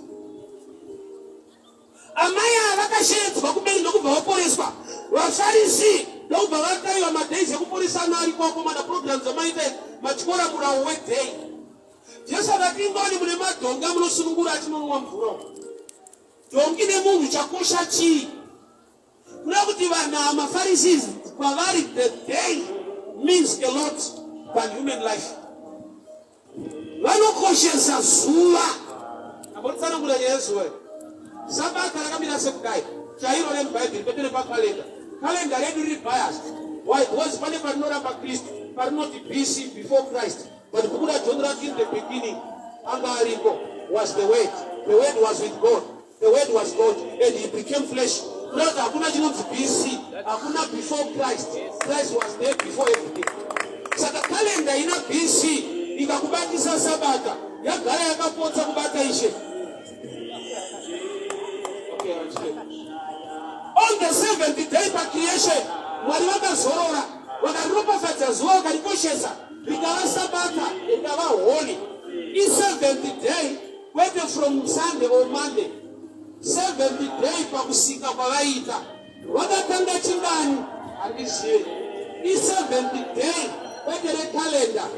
Amai ava vakasheedzwa kumberi ndokubva vaporeswa. VaFarisi ndokubva vataiwa madays ekuporesana ariko akomana programs amaita matyora murawo weday. Jesu akati ingoni mune madhongi amunosunungura achinonwa mvura. Dhongi nemunhu chakosha chii? Kuda kuti vanhu ava maFarisees kwavari the day means a lot than human life. Vanokoshesa zuva. Ambotsanangura nyaya yezuva iyi. Sabata rakamira sekudai chairo remuBhaibheri kwete repakalenda. Kalenda redu riri biased. Why? Because pane parinoramba Kristu, parinoti BC before Christ. But bhuku raJohn rati in the beginning anga ariko was the word. The word was with God. The word was God and he became flesh. Kureva kuti hakuna chinonzi BC, hakuna before Christ. Christ was there before everything. Saka kalenda ina BC ikakubatisa Sabata yagara yakapotsa kubata Ishe. Okay, on the seventh day pacreation Mwari vakazorora vakariropafadza zuva vakarikoshesa rikava Sabata rikava holy. Iseventh day. Kwete from Sunday or Monday. Seventh day pakusika kwavaiita. Vakatanga chingani? Handizive. Iseventh day kwete recalendar.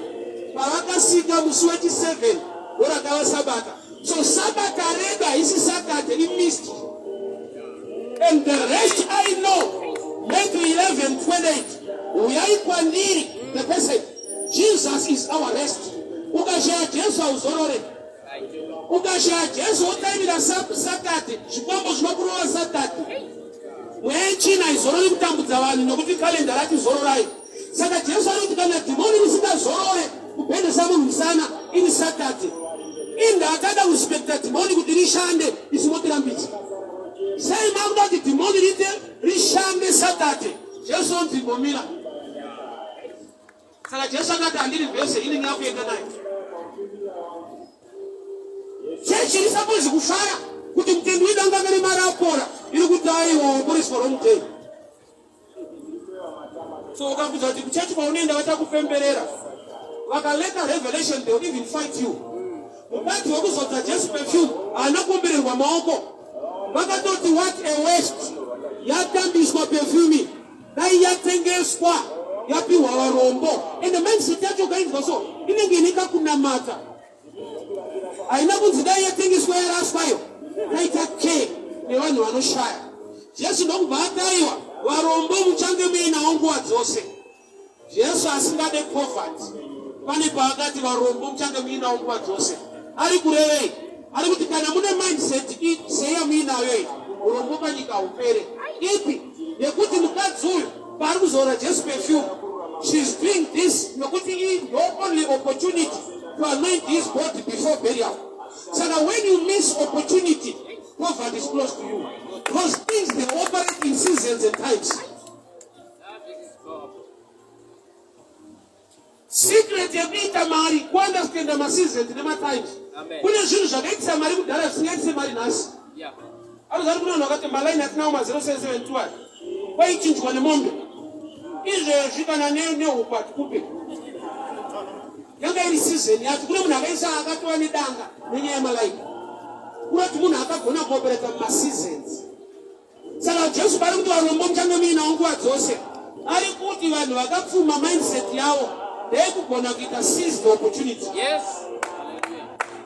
Pavakasika musi wechi7 ndorakava Sabata. So Sabata redu haisi Saturday, imystery. And the rest I know, Matthew 11:28, uyai kwandiri, the person, Jesus is our rest. Ukashaya Jesu hauzorore. Ukashaya Jesu wotaimira Saturday, zvikwambo zvinokurova Saturday. Mweya yetsvina haizorori kutambudza vanhu nokuti kalenda rati zororai. Saka Jesu ari kuti kana dhimoni risingazorore kubhendesa munhu musana iri Saturday. Inda akada kuspekta dhimoni kuti rishande isu motirambidza. Sei makuda kuti dhimoni riite rishande Saturday? Jesu onzi mbomira. Saka Jesu akati handiri vhese ini ndingakuenda naye. Chechi iri suppose kufara kuti mutendi wedu anga akaremara apora iri kuti aiwa waporeswa wrong day. So ukabvunza kuti kuchechi kwaunoenda vachakupemberera vakaleka revelation they will even fight you. Mukadzi wekuzodza Jesu perfume haana kuombererwa maoko vakatoti what a waste yatambiswa perfume dai yatengeswa yapihwa varombo ende mindset yacho ukainzwa so inenge ine kakunamata haina kunzi dai yatengeswa yaraswa iyo taita care nevanhu vanoshaya jesu ndokubva ataiwa varombo muchange muinawo nguva dzose Jesu asingade poverty pane paakati varombo muchange muinawo nguva dzose. Ari kurevei? Ari kuti kana mune mindset seyamuinayo iyi, urombo panyika haupere. Ipi? Yekuti mukadzi uyu paari kuzora Jesu perfume, she's doing this nokuti iyi ndo only opportunity to anoint his body before burial. Saka when you miss opportunity, poverty is close to you. Because things they operate in seasons and times. Secret yekuita mari kuunderstanda maseasons nematimes. Kune zvinhu zvakaitisa mari kudhara zvisingaitise mari nhasi. Anozati kune vanhu vakati malaini atinawo ma 0772 aya kwaichinjwa nemombe izvezvi kana nehuku hatikupe yanga iri season yacho kune munhu akaisa akatova nedanga nenyaya yemalaini kurati munhu akagona kuoperata mumaseasons Saka Jesu paari kuti varombo muchange muinawo nguva dzose, ari kuti vanhu vakapfuma mindset yavo ndeyekugona kuita seize the opportunity. Yes.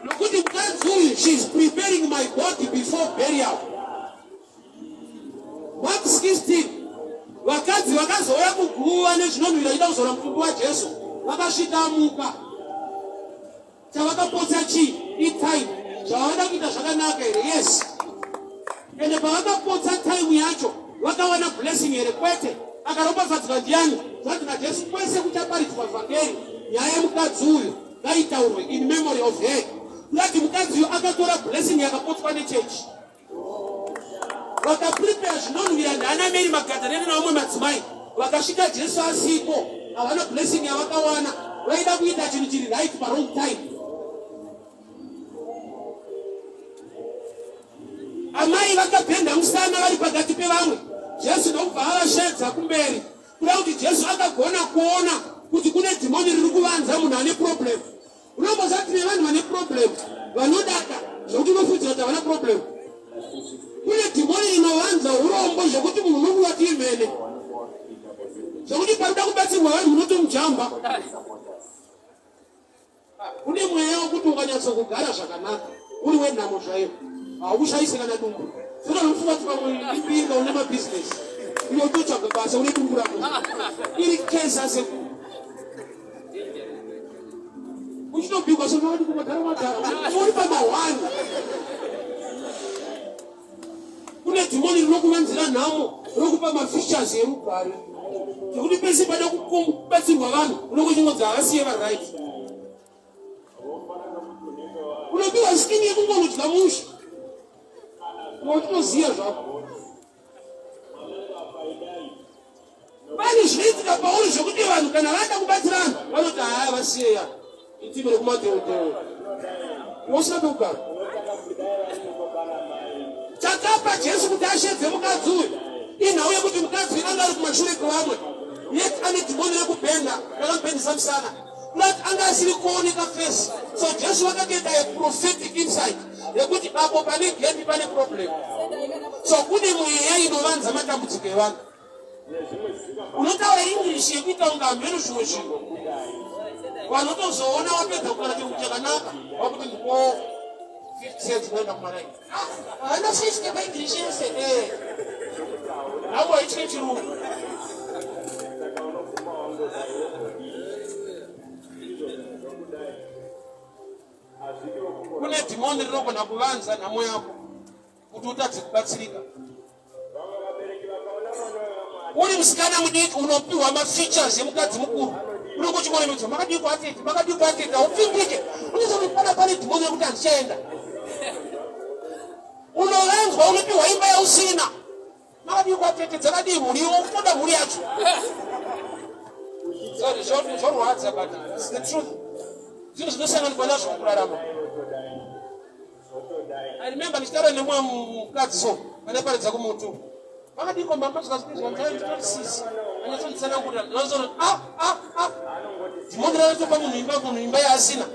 Nokuti mukadzi uyu she is preparing my body before burial. Mark 16 vakadzi vakazouya kuguva nezvinonhuhwira chida kuzora mutumbi waJesu vakasvika amuka. Chavakapotsa chii? Itime. Zvavada kuita zvakanaka here? Yes. Ende pavakapotsa time yacho vakawana blessing here? Kwete. Akaropafadzwa ndiani? Zvanzi naJesu kwese kuchaparidzwa vhangeri nyaya yemukadzi uyu ngaitaurwe in memory of her. Kurati mukadzi uyu akatora blessing yakapotswa nechechi. Vakaprepare zvinonhuwira ndaana Mary Magadharena navamwe madzimai vakasvika Jesu asiko, havana blessing yavakawana. Vaida kuita chinhu chiri right pa wrong time. Amai vakabhenda musana vari pakati pevamwe, Jesu ndokubva avashedza kumberi. Kuda kuti Jesu akagona kuona kuti kune dhimoni riri kuvanza munhu ane problem. Unomboziva tine vanhu vane problem vanodada zvekuti unofungidzira kuti havana problem. Kune dhimoni rinovanza urombo zvekuti munhu unonguvati imhene zvekuti panoda kubatsirwa vanhu munotomujamba. Kune mweya wekuti ukanyatsokugara zvakanaka uri wenhamo zvayo haukushaisi kana dumbu. Saka unofunga kuti pamwe ipinga une mabhizinesi uye utotsvaga basa une dumbu rako iri kesa sekuru uchitobikwa somavati kumadhara madhara uri pamahwani kune dhimoni rinokuvanzira nhamo rokupa mafeatures erugare zvekuti pese pada kubatsirwa vanhu unongochingoti havasiye varight unopiwa skini yekungonodya musha unotoziva zvako Pane zvinoitika pauri zvekuti vanhu kana vada kubatsirana vanoti haa vasiyeya itimu rekumadheodheo wosina pekugara. Chakapa Jesu kuti ashedze mukadzi uyu inhau yekuti mukadzi uyu anga ari kumashure kwevamwe yet ane dhimoni rekubhenda rakamubhendisa musana. Kurati anga asiri kuoneka face. So Jesu vakatoita a prophetic insight yekuti apo pane gap pane problem. So kune mweya inovanza matambudziko evanhu. Unotaura English yekuita kunge hameno zvimwe zvinhu. Vanotozoona wapedza kutaura chirungu chakanaka wakuti ndipo 50 cents kuenda kumaraini. Haana 50 paEnglish yese eh. Nako haitye chirungu. Kune dhimoni rinogona kuvanza nhamo yako kuti utadze kubatsirika. Uri musikana mudiki unopiwa mafeatures emukadzi mukuru unenge uchingoremedzwa makadii kuatete makadii kuatete haupfingike unozoti pana pane dhimoni rekuti handichaenda unovanzwa unopiwa imba yausina makadii kuatete dzakadii mhuri iwo ukutoda mhuri yacho zvorwadza but it's the truth zvinhu zvinosanganikwa nazvo mukurarama I remember ndichitaura nemumwe mukadzi so andaparidza kumutu vakadiko mama zvikazvitori sisi anyatsonditsanangurira ndinozoona ah ah ah dhimoni ranotopa munhu imba munhu imba yaasina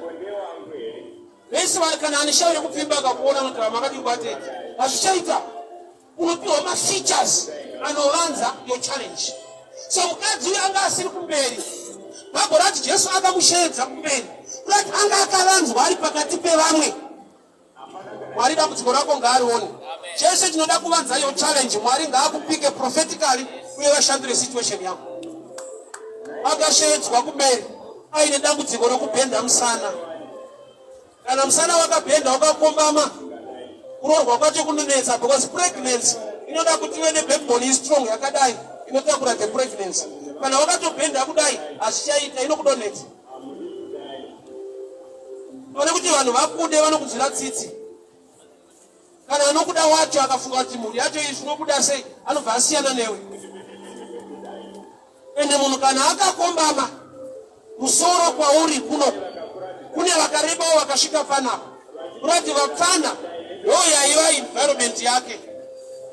vese vari kana ane shavi rekupfimba akakuona anoti makadii kwatete hazvichaita unopiwa mafeatures anovanza your challenge so mukadzi uyu anga asiri kumberi bhabho rati jesu akamusheedza kumberi kurati anga akavanzwa ari pakati pevamwe mwari dambudziko rako ngaarione chese chinoda kuvanza your challenge mwari ngaakupike prophetically uye vashandure situation yako akasheedzwa kumberi aine dambudziko rokubhenda musana Kana musana wakabhenda wakakombama, kuroorwa kwacho kunonetsa because pregnancy inoda kuti ive nebackbone istrong yakadai inotakura the pregnancy. Kana wakatobhenda kudai hazvichaita, inokudonetsa. Pane kuti vanhu vakude vanokunzwira tsitsi. Kana anokuda wacho akafunga kuti mhuri yacho iyi zvinobuda sei, anobva asiyana newe. Ende munhu kana akakombama musoro kwauri kuno kune vakarebawo vakasvika panapa kurati vapfana ndo yaiva environment yake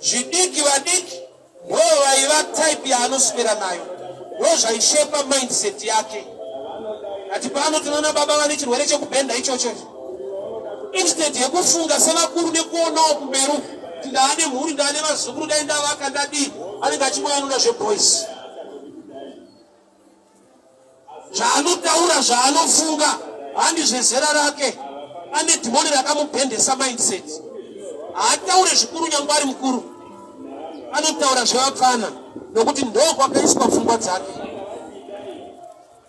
zvidiki vadiki ndo vaiva type yaanoswera nayo ndo zvaishepa mindset yake ati pano tinoona baba vane chirwere chekubhenda ichocho instead yekufunga sevakuru nekuonawo kumberi uku kuti ndaane mhuri ndaane vazukuru dai ndavaka ndadii anenge achingoyanura zveboys zvaanotaura zvaanofunga handi zvezera rake ane dhimoni rakamubhendesa mindset haataure zvikuru nyangwe ari mukuru anotaura zvevapfana nokuti ndo kwakaiswa pfungwa dzake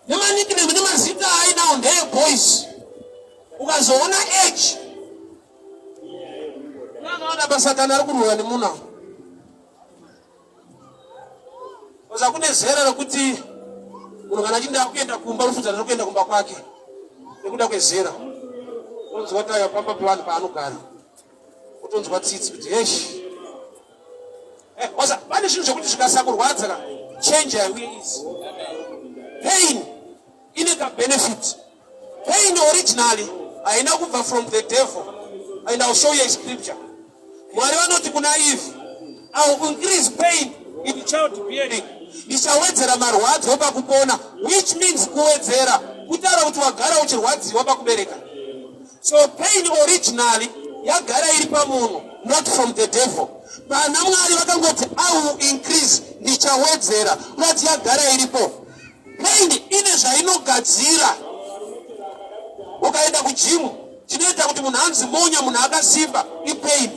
nemanikname nemazita aainawo ndeyeboys ukazoona age unoona pasatani ari kurwira nemuna Koza kune zera rekuti munhu kana achinda kuenda kumba unofunza ari kuenda kumba kwake nekuda kwezera unonzwa kuti aya pamba pevanhu paanogara utonzwa tsitsi kuti heshi eh, oza pane zvinhu zvekuti zvikasakurwadza ka change haiuye easy pain ine kabenefit Pain originally haina kubva from the devil and I'll show you a scripture. Mwari vanoti kuna Eve, I will increase pain in child bearing. Ndichawedzera marwadzo pakupona which means kuwedzera kutaura kuti wagara uchirwadziwa pakubereka. So pain originally yagara iri pamunhu not from the devil. Pana Mwari vakangoti I will increase ndichawedzera kurati yagara iripo. Pain ine zvainogadzira. Ukaenda kujimu chinoita kuti munhu anzi monya munhu akasimba ipain.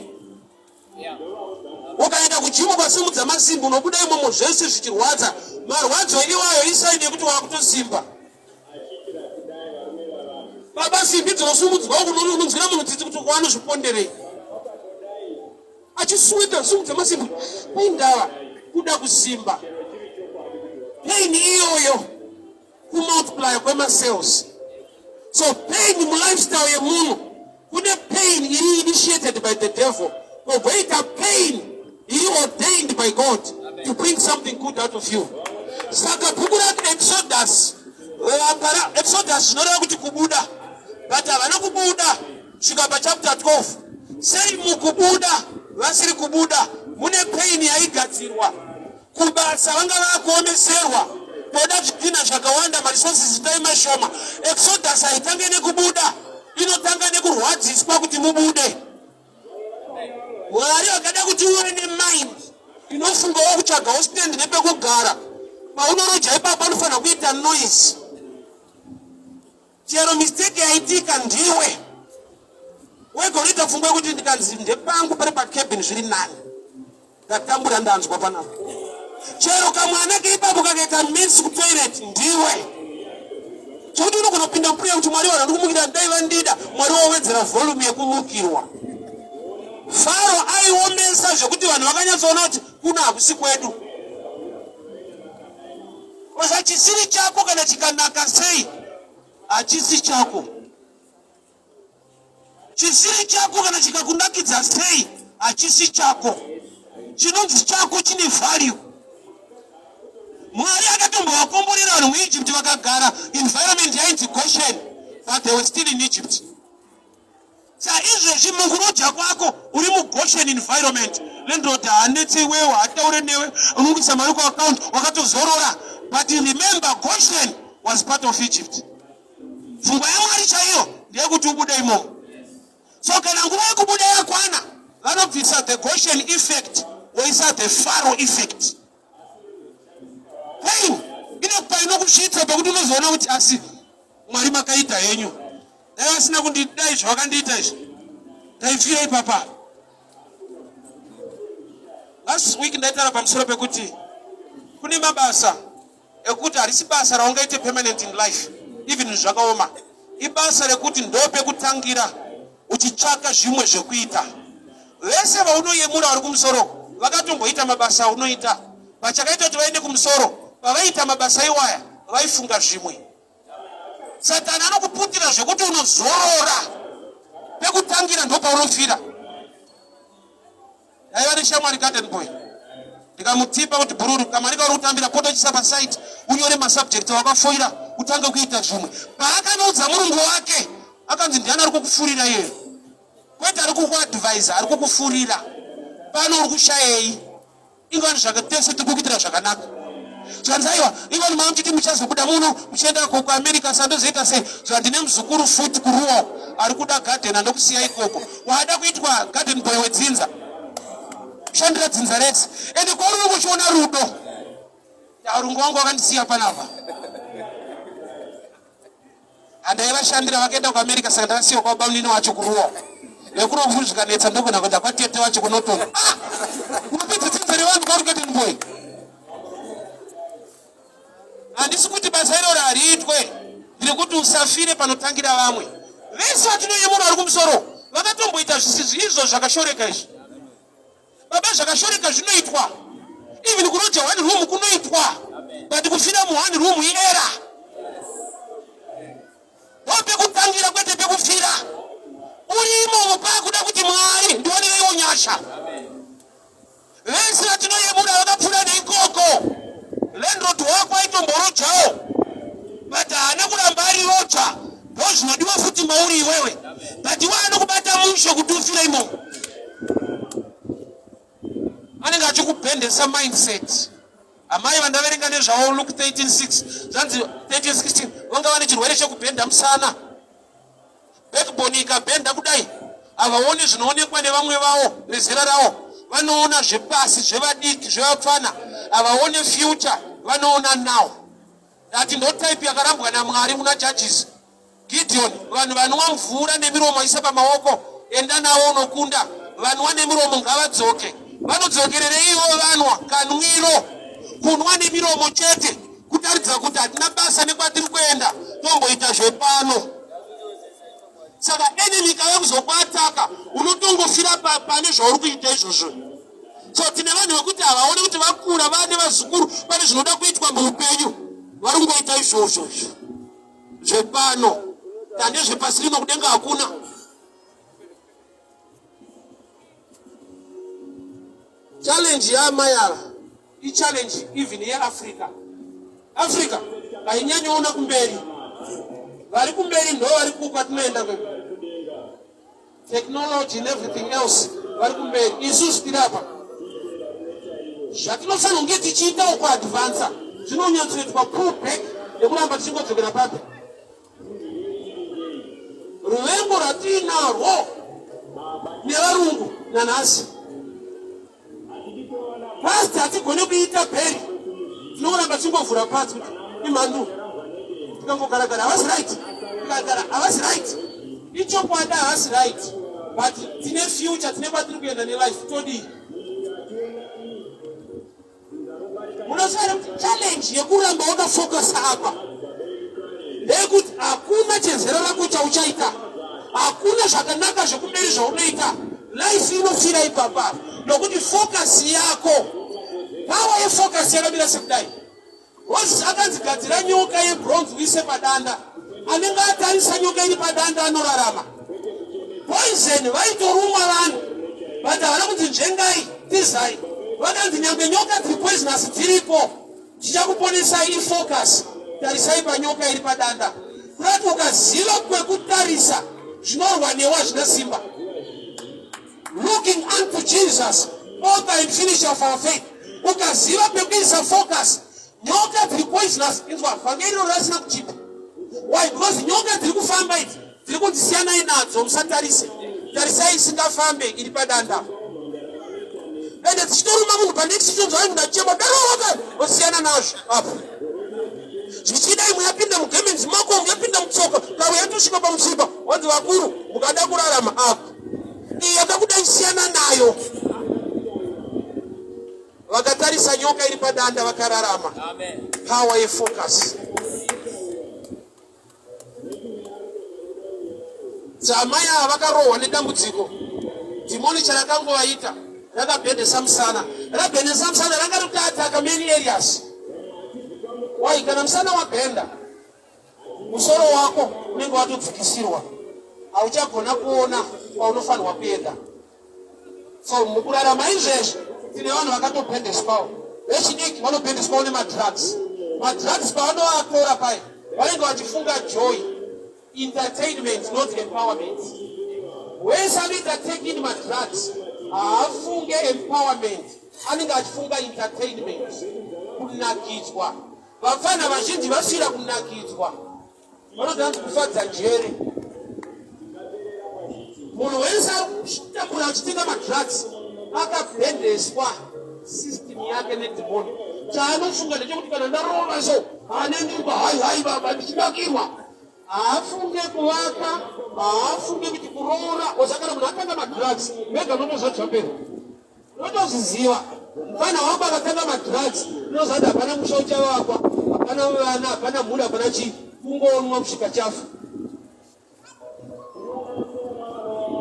Ukaenda kujimu kwasimudza masimbi unobuda imomo zvese zvichirwadza. Marwadzo iwayo isaini yekuti wakutosimba. Baba simbi dzinosumudzwa unonzwira munhu tsitsi kuti wanozviponderei. Achisweta simudza masimbi indava kuda kusimba. Pain iyoyo kumultiplya kwemacells. So pain mulifestyle yemunhu kune pain iri initiated by the devil kogoita pain iri ordained by God to bring something good out of you. Saka bhuku rake Exodus para Exodus zvinoreva kuti kubuda but havana kubuda svika pachapter 12 sei mukubuda vasiri kubuda mune pain yaigadzirwa kubasa vanga vakuomeserwa. Toda zvidhina zvakawanda, maresources itai mashoma. Exodus haitange nekubuda, inotanga nekurwadziswa kuti mubude. Mwari akada kuti uve nemind inofungawo kutsvagawo stand nepekugara. Paunoroja ipapo panofanira kuita noise. Chero mistake yaitika ndiwe wega unoita pfungwa yekuti ndikanzi ndepangu pari pacabin zviri nani. Ndatambura ndanzwa panapa. Chero kamwana keipapo kakaita mess kutoilet ndiwe. Chekuti unogona kupinda muprayer kuti Mwari vanhu ndikumukira dai vandida Mwari wowedzera volume yekumukirwa. Faro aiomesa zvekuti vanhu vakanyatsoona kuti kuno hakusi kwedu. Kosa chisiri chako kana chikanaka sei hachisi chako. Chisiri chako kana chikakunakidza sei hachisi chako. Chinonzi chako chine value. Mwari akatombovakomborera vanhu muEgypt vakagara environment yainzi Goshen but they were still in Egypt. Saizvezvi mukuroja kwako uri muGoshen environment. Landlord haanetse iwewe, haataure newe, unokuisa mari kuaccount wakatozorora. But remember Goshen was part of Egypt. Pfungwa yaMwari chaiyo ndeyekuti ubude imomo. So kana nguva yekubuda yakwana, vanobvisa the Goshen effect voisa the Pharaoh effect. Pain inokupa inokusvitsa pekuti unozoona kuti asi Mwari makaita henyu, dai vasina kundidai zvavakandiita izvi ndaifira ipapa. Last week ndaitaura pamusoro pekuti kune mabasa ekuti harisi basa raungaite permanent in life even zvakaoma ibasa rekuti ndopekutangira uchitsvaka zvimwe zvekuita vese vaunoyemura vari kumusoro vakatomboita mabasa aunoita pachakaita kuti vaende kumusoro pavaiita mabasa iwaya vaifunga zvimwe satani anokuputira zvekuti unozorora pekutangira ndopaunofira Ndaiva neshamwari garden boy ndikamutipa kuti bhururu kamari kauri kutambira pota uchisa pasite unyore masubject awakafoira utange kuita zvimwe. Paakanoudza murungu wake akanzi ndiani ari kukufurira iyeyo? Kwete ari kukuadvisa ari kukufurira. Pano uri kushayei? Ingani zvake tese tiri kukuitira zvakanaka. Zvanzi aiwa ingani mama muchiti muchazobuda muno muchienda kuAmerica sandozoita sei? Zvanzi ndine muzukuru futi kuruwa ari kuda garden andokusiya ikoko. Wada kuitwa garden boy wedzinza. Shandira dzinza rese. Ende kwauri unenge uchiona rudo. Arungu wangu wakandisiya panapa. Handaivashandira vakaenda kuAmerica saka ndakasiyiwa kwabamunini wacho kuruwa. Vekuruwa kufu zvikanetsa ndogona kuenda kwatete wacho kunotonga. Ah! Unopedza dzinza revanhu kwauri garden boy. Handisi kuti basa iroro hariitwe, ndiri kuti usafire panotangira vamwe. Vese vatinoyemura vari kumusoro vakatomboita zvisizvi izvo zvakashoreka izvi. Baba, zvakashoreka zvinoitwa, even kuroja one room kunoitwa, but kufira mu one room iera. Ndopekutangira kwete pekufira. Uri imomo pakuda kuti Mwari ndionereiwo nyasha. Vese vatinoyemura vakapfuura neikoko. Landlord wako aitomborojawo but haana kuramba ari roja. Ndozvinodiwa futi mauri iwewe. But iwe anokubata mushe kuti ufire imomo. Anenge achikubhendesa mindset. Amai vandaverenga nezvavo Luke 13:6 zvanzi 13:16 vanga vane chirwere chekubhenda musana. Backbone ikabhenda kudai havaoni zvinoonekwa nevamwe vavo vezera ravo, vanoona zvepasi zvevadiki zvevapfana, havaone future, vanoona now. Ndati ndo type yakarambwa naMwari muna Judges. Gideon, vanhu vanwa mvura nemiromo isa pamaoko, enda navo unokunda. Vanwa nemiromo ngavadzoke. Vanodzokererei ivo vanwa kanwiro? Kunwa nemiromo chete kutaridza kuti hatina basa nekwatiri kuenda, tomboita zvepano. Saka enemy ikauya kuzokuataka unotongofira pane zvauri kuita izvozvo. So tine vanhu vekuti havaone kuti vakura vane vazukuru, pane zvinoda kuitwa muupenyu, vari kungoita izvozvo zvepano tande zvepasi rino kudenga hakuna. Challenge yaamai ava ichallenge even yeAfrica. Africa hainyanyoona kumberi, vari kumberi ndo vari kwatinoenda kwedu, technology and everything else vari kumberi, isusu tiri apa. Zvatinofanira kunge tichiitawo kuadvansa. Zvinonyatsoitwa pull back nekuramba tichingodzokera papi. Ruvengo rwatiinarwo nevarungu nanhasi. Past hatigone kuita bheri, tinongoramba tichingovhura pasi kuti imhandu, tikangogaragara havasi right, tikagara havasi right. Ichokwadi havasi right, but tine future, tine kwatiri kuenda nelife, todii? Munoziva here kuti challenge yekuramba wakafocusa apa ndeyekuti hakuna chezera rako chauchaita, hakuna zvakanaka zvekumberi zvaunoita. Life inofira ipapa nokuti focus yako, power yefocus yakamira sekudai. Moses akanzi gadzira nyoka yebronze uise padanda. Anenge atarisa nyoka iri padanda anorarama. Poison vaitorumwa vanhu but havana kunzi nzvengai tizai. Vakanzi nyangwe nyoka dziri poisonous dziripo chichakuponesai ifocus. Tarisai panyoka iri padanda. Kurati ukaziva kwekutarisa zvinorwa newe hazvina simba. Looking unto Jesus, author and finisher of our faith. Ukaziva pekuisa focus, nyoka dziri poisonous, inzwa vhangeri iro rasina kuchipa. Why? Because nyoka dziri kufamba idzi dziri kunzi siyanai nadzo, musatarise. Tarisai isingafambe iri padanda. Ende dzichitoruma munhu panext chonzi ai munhu achichema daroka osiyana nazvo apo. Zvichida imwe yapinda mugemenzi mako, imwe yapinda mutsoka, kamwe yatosvika pamutsipa, wanzi vakuru mukada kurarama apo. Iyi yakakuda siyana nayo. Vakatarisa nyoka iri padanda vakararama. Amen. Power yefocus. Amai ava vakarohwa nedambudziko. Dhimoni charakangovaita rakabhendesa musana. Rabhendesa musana ranga rikutoataka many areas. Why? Kana musana wabhenda musoro wako unenge watodzikisirwa, hauchagona kuona kwaunofanirwa kuenda. So mukurarama izvezvi tine vanhu vakatobhendeswawo, vechidiki vanobhendeswawo nemadrugs. Madrugs pavanoatora paye vanenge vachifunga joy, entertainment, not empowerment. Wese anoita take in madrugs haafunge empowerment, anenge achifunga entertainment, kunakidzwa. Vapfana vazhinji vafira kunakidzwa, vanoti hanzi kufadza njere. Munhu wese ari kutakura achitenga madrugs akabhendeswa system yake nedhimoni. Chaanofunga ndechekuti kana ndarova so anendirwa hai hai baba ndichinakirwa. Haafunge kuvaka, haafunge kuti kuroora. Osakana munhu atanga madrugs mega unotozvadzvapera. Unotozviziva mfana wangu akatanga madrugs unoziva kuti hapana musha uchavakwa, hapana vana, hapana mhuri, hapana chii, kungonwa kusvika chafa.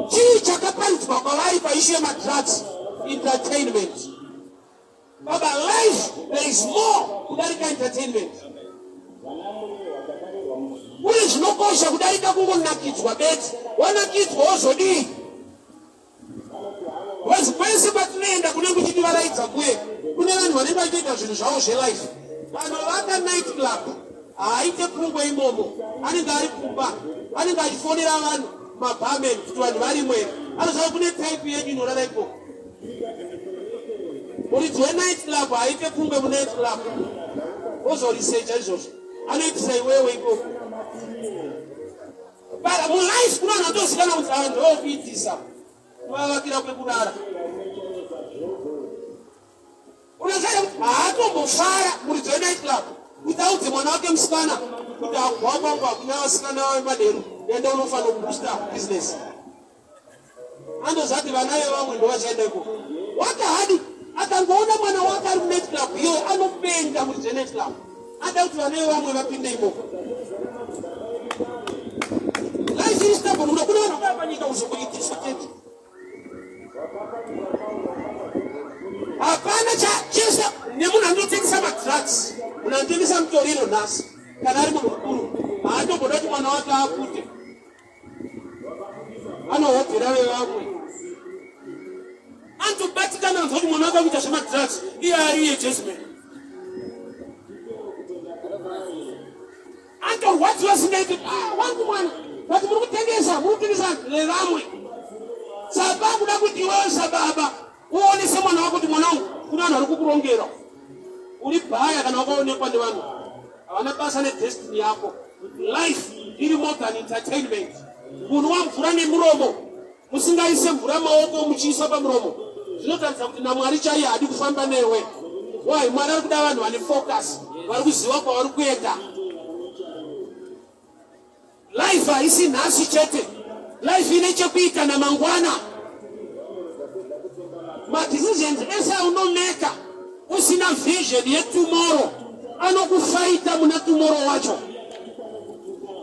Chii chakaparidzwa kwavari paishu yemadrugs? Entertainment. Baba, life there is more kudarika entertainment. Kune zvinokosha kudarika kungonakidzwa bedzi. Wanakidzwa wozodii? Because kwese kwatinoenda kunenge kuchitivaraidza kuye kune vanhu vanenge vachitoita zvinhu zvavo zvelife. Vanovaka night club haaite pungwe imomo, anenge ari kumba, anenge achifonera vanhu mabarman kuti vanhu varimo here. Anoziva kune type yenyu inorara ikoko. Muridzi wenight club haaite pungwe munight club, ozorisecha izvozvo, anoitisa iwewe ikoko. But mulife kuna vanhu vatozikanwa kuti ava ndokuitisa kuvavakira kwekurara. Unoziva kuti haatombofara muridzi wenight club kuti audze mwana wake musikana kuti agwa kwangu hakuna vasikana vemadero, enda unofanira kubooster business. Anozati vana vevamwe ndovachaenda ikoko. Wakahadi akangoona mwana wake ari kunight club iyoyo anopenga muridzi wenight club. Ada kuti vana vevamwe vapinde ikoko. Life iri stubborn kuda kune vanhu vakauya panyika kuzokuitiswa chete. Hapana chese nemunhu anotengesa madrugs, munhu anotengesa mutoriro nhasi kana ari munhu mukuru haatomboda kuti mwana wake apute anohodzera vevamwe anotobatikana anzwa kuti mwana wake akuita zvemadrugs iye ari iye jesman atorwadziwa singaiti ah, wangu mwana but muri kutengesa muri kutengesa vevamwe saka akuda kuti iwewe sababa uonese mwana wako kuti mwana wangu kuna vanhu vari kukurongera. Uri bhaya kana wakaonekwa nevanhu havana basa nedestiny yako. Life iri more than entertainment. Kunwa mvura nemuromo musingaise mvura maoko muchiisa pamuromo zvinotaridza kuti naMwari chaiye haadi kufamba newe. Why? Mwari ari kuda vanhu vane focus, vari kuziva kwavari kuenda. Life haisi nhasi chete. Life ine chekuita namangwana. Madecisions ese aunomeka usina vision yetomorrow anokufaita muna tomorrow wacho.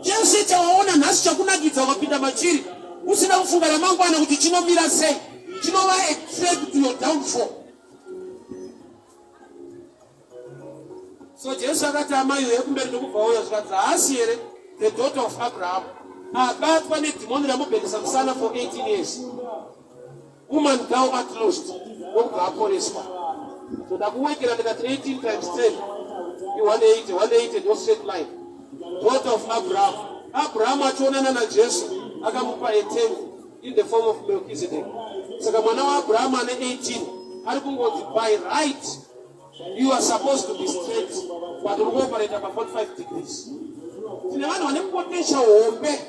Chese chawaona nhasi chakunakidza ukapinda machiri usina kufunga ramangwana kuti chinomira sei, chinova a trap to your downfall. So Jesu akati amai uye kumberi ndokubva uya zvikanzi haasi here the daughter of Abraham abatwa nedhimoni ramubhekesa musana for 18 years woman thou art lost ndokubva aporeswa. So ndakuwekera ndikati 18 times 10 i 180 180 ndo straight line daughter of Abraham. Abraham achionana naJesu akamupa a tenth in the form of Melchizedek. Saka mwana waAbraham ane 18 ari kungonzi by right You are supposed to be straight but uri kuoperata pa 45 degrees. Tine vanhu vane potential hombe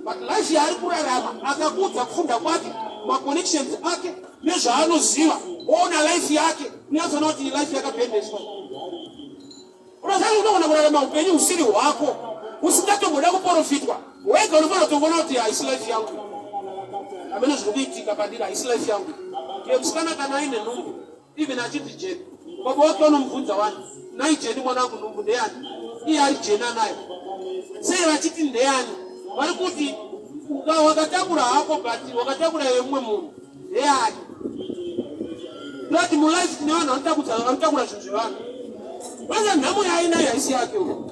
but life yaari kurarama akakudza kufunda kwake maconnections ake nezvaanoziva oona life yake unyatsoona kuti life yakabhendeswa. Unoziva unogona kurarama upenyu husiri hwako usingatomboda kuporofitwa wega unofanira kutongoona kuti haisi life yangu amene zviri kuitika pandiri haisi life yangu. Musikana kana aine nhumbu Even achinzi Jeni, baba wake vanomubvunza wani, nhai Jeni mwanangu nhumbu ndeyani? Iye ari Jeni anayo. Sei vachiti ndeyani? Vari kuti wakatakura hako but wakatakura yemumwe munhu ndeyani? Ndoti mulife tine vanhu vanotakura zvinhu zvevanhu. Kwanza nhamo yaainayo haisi yake uyo.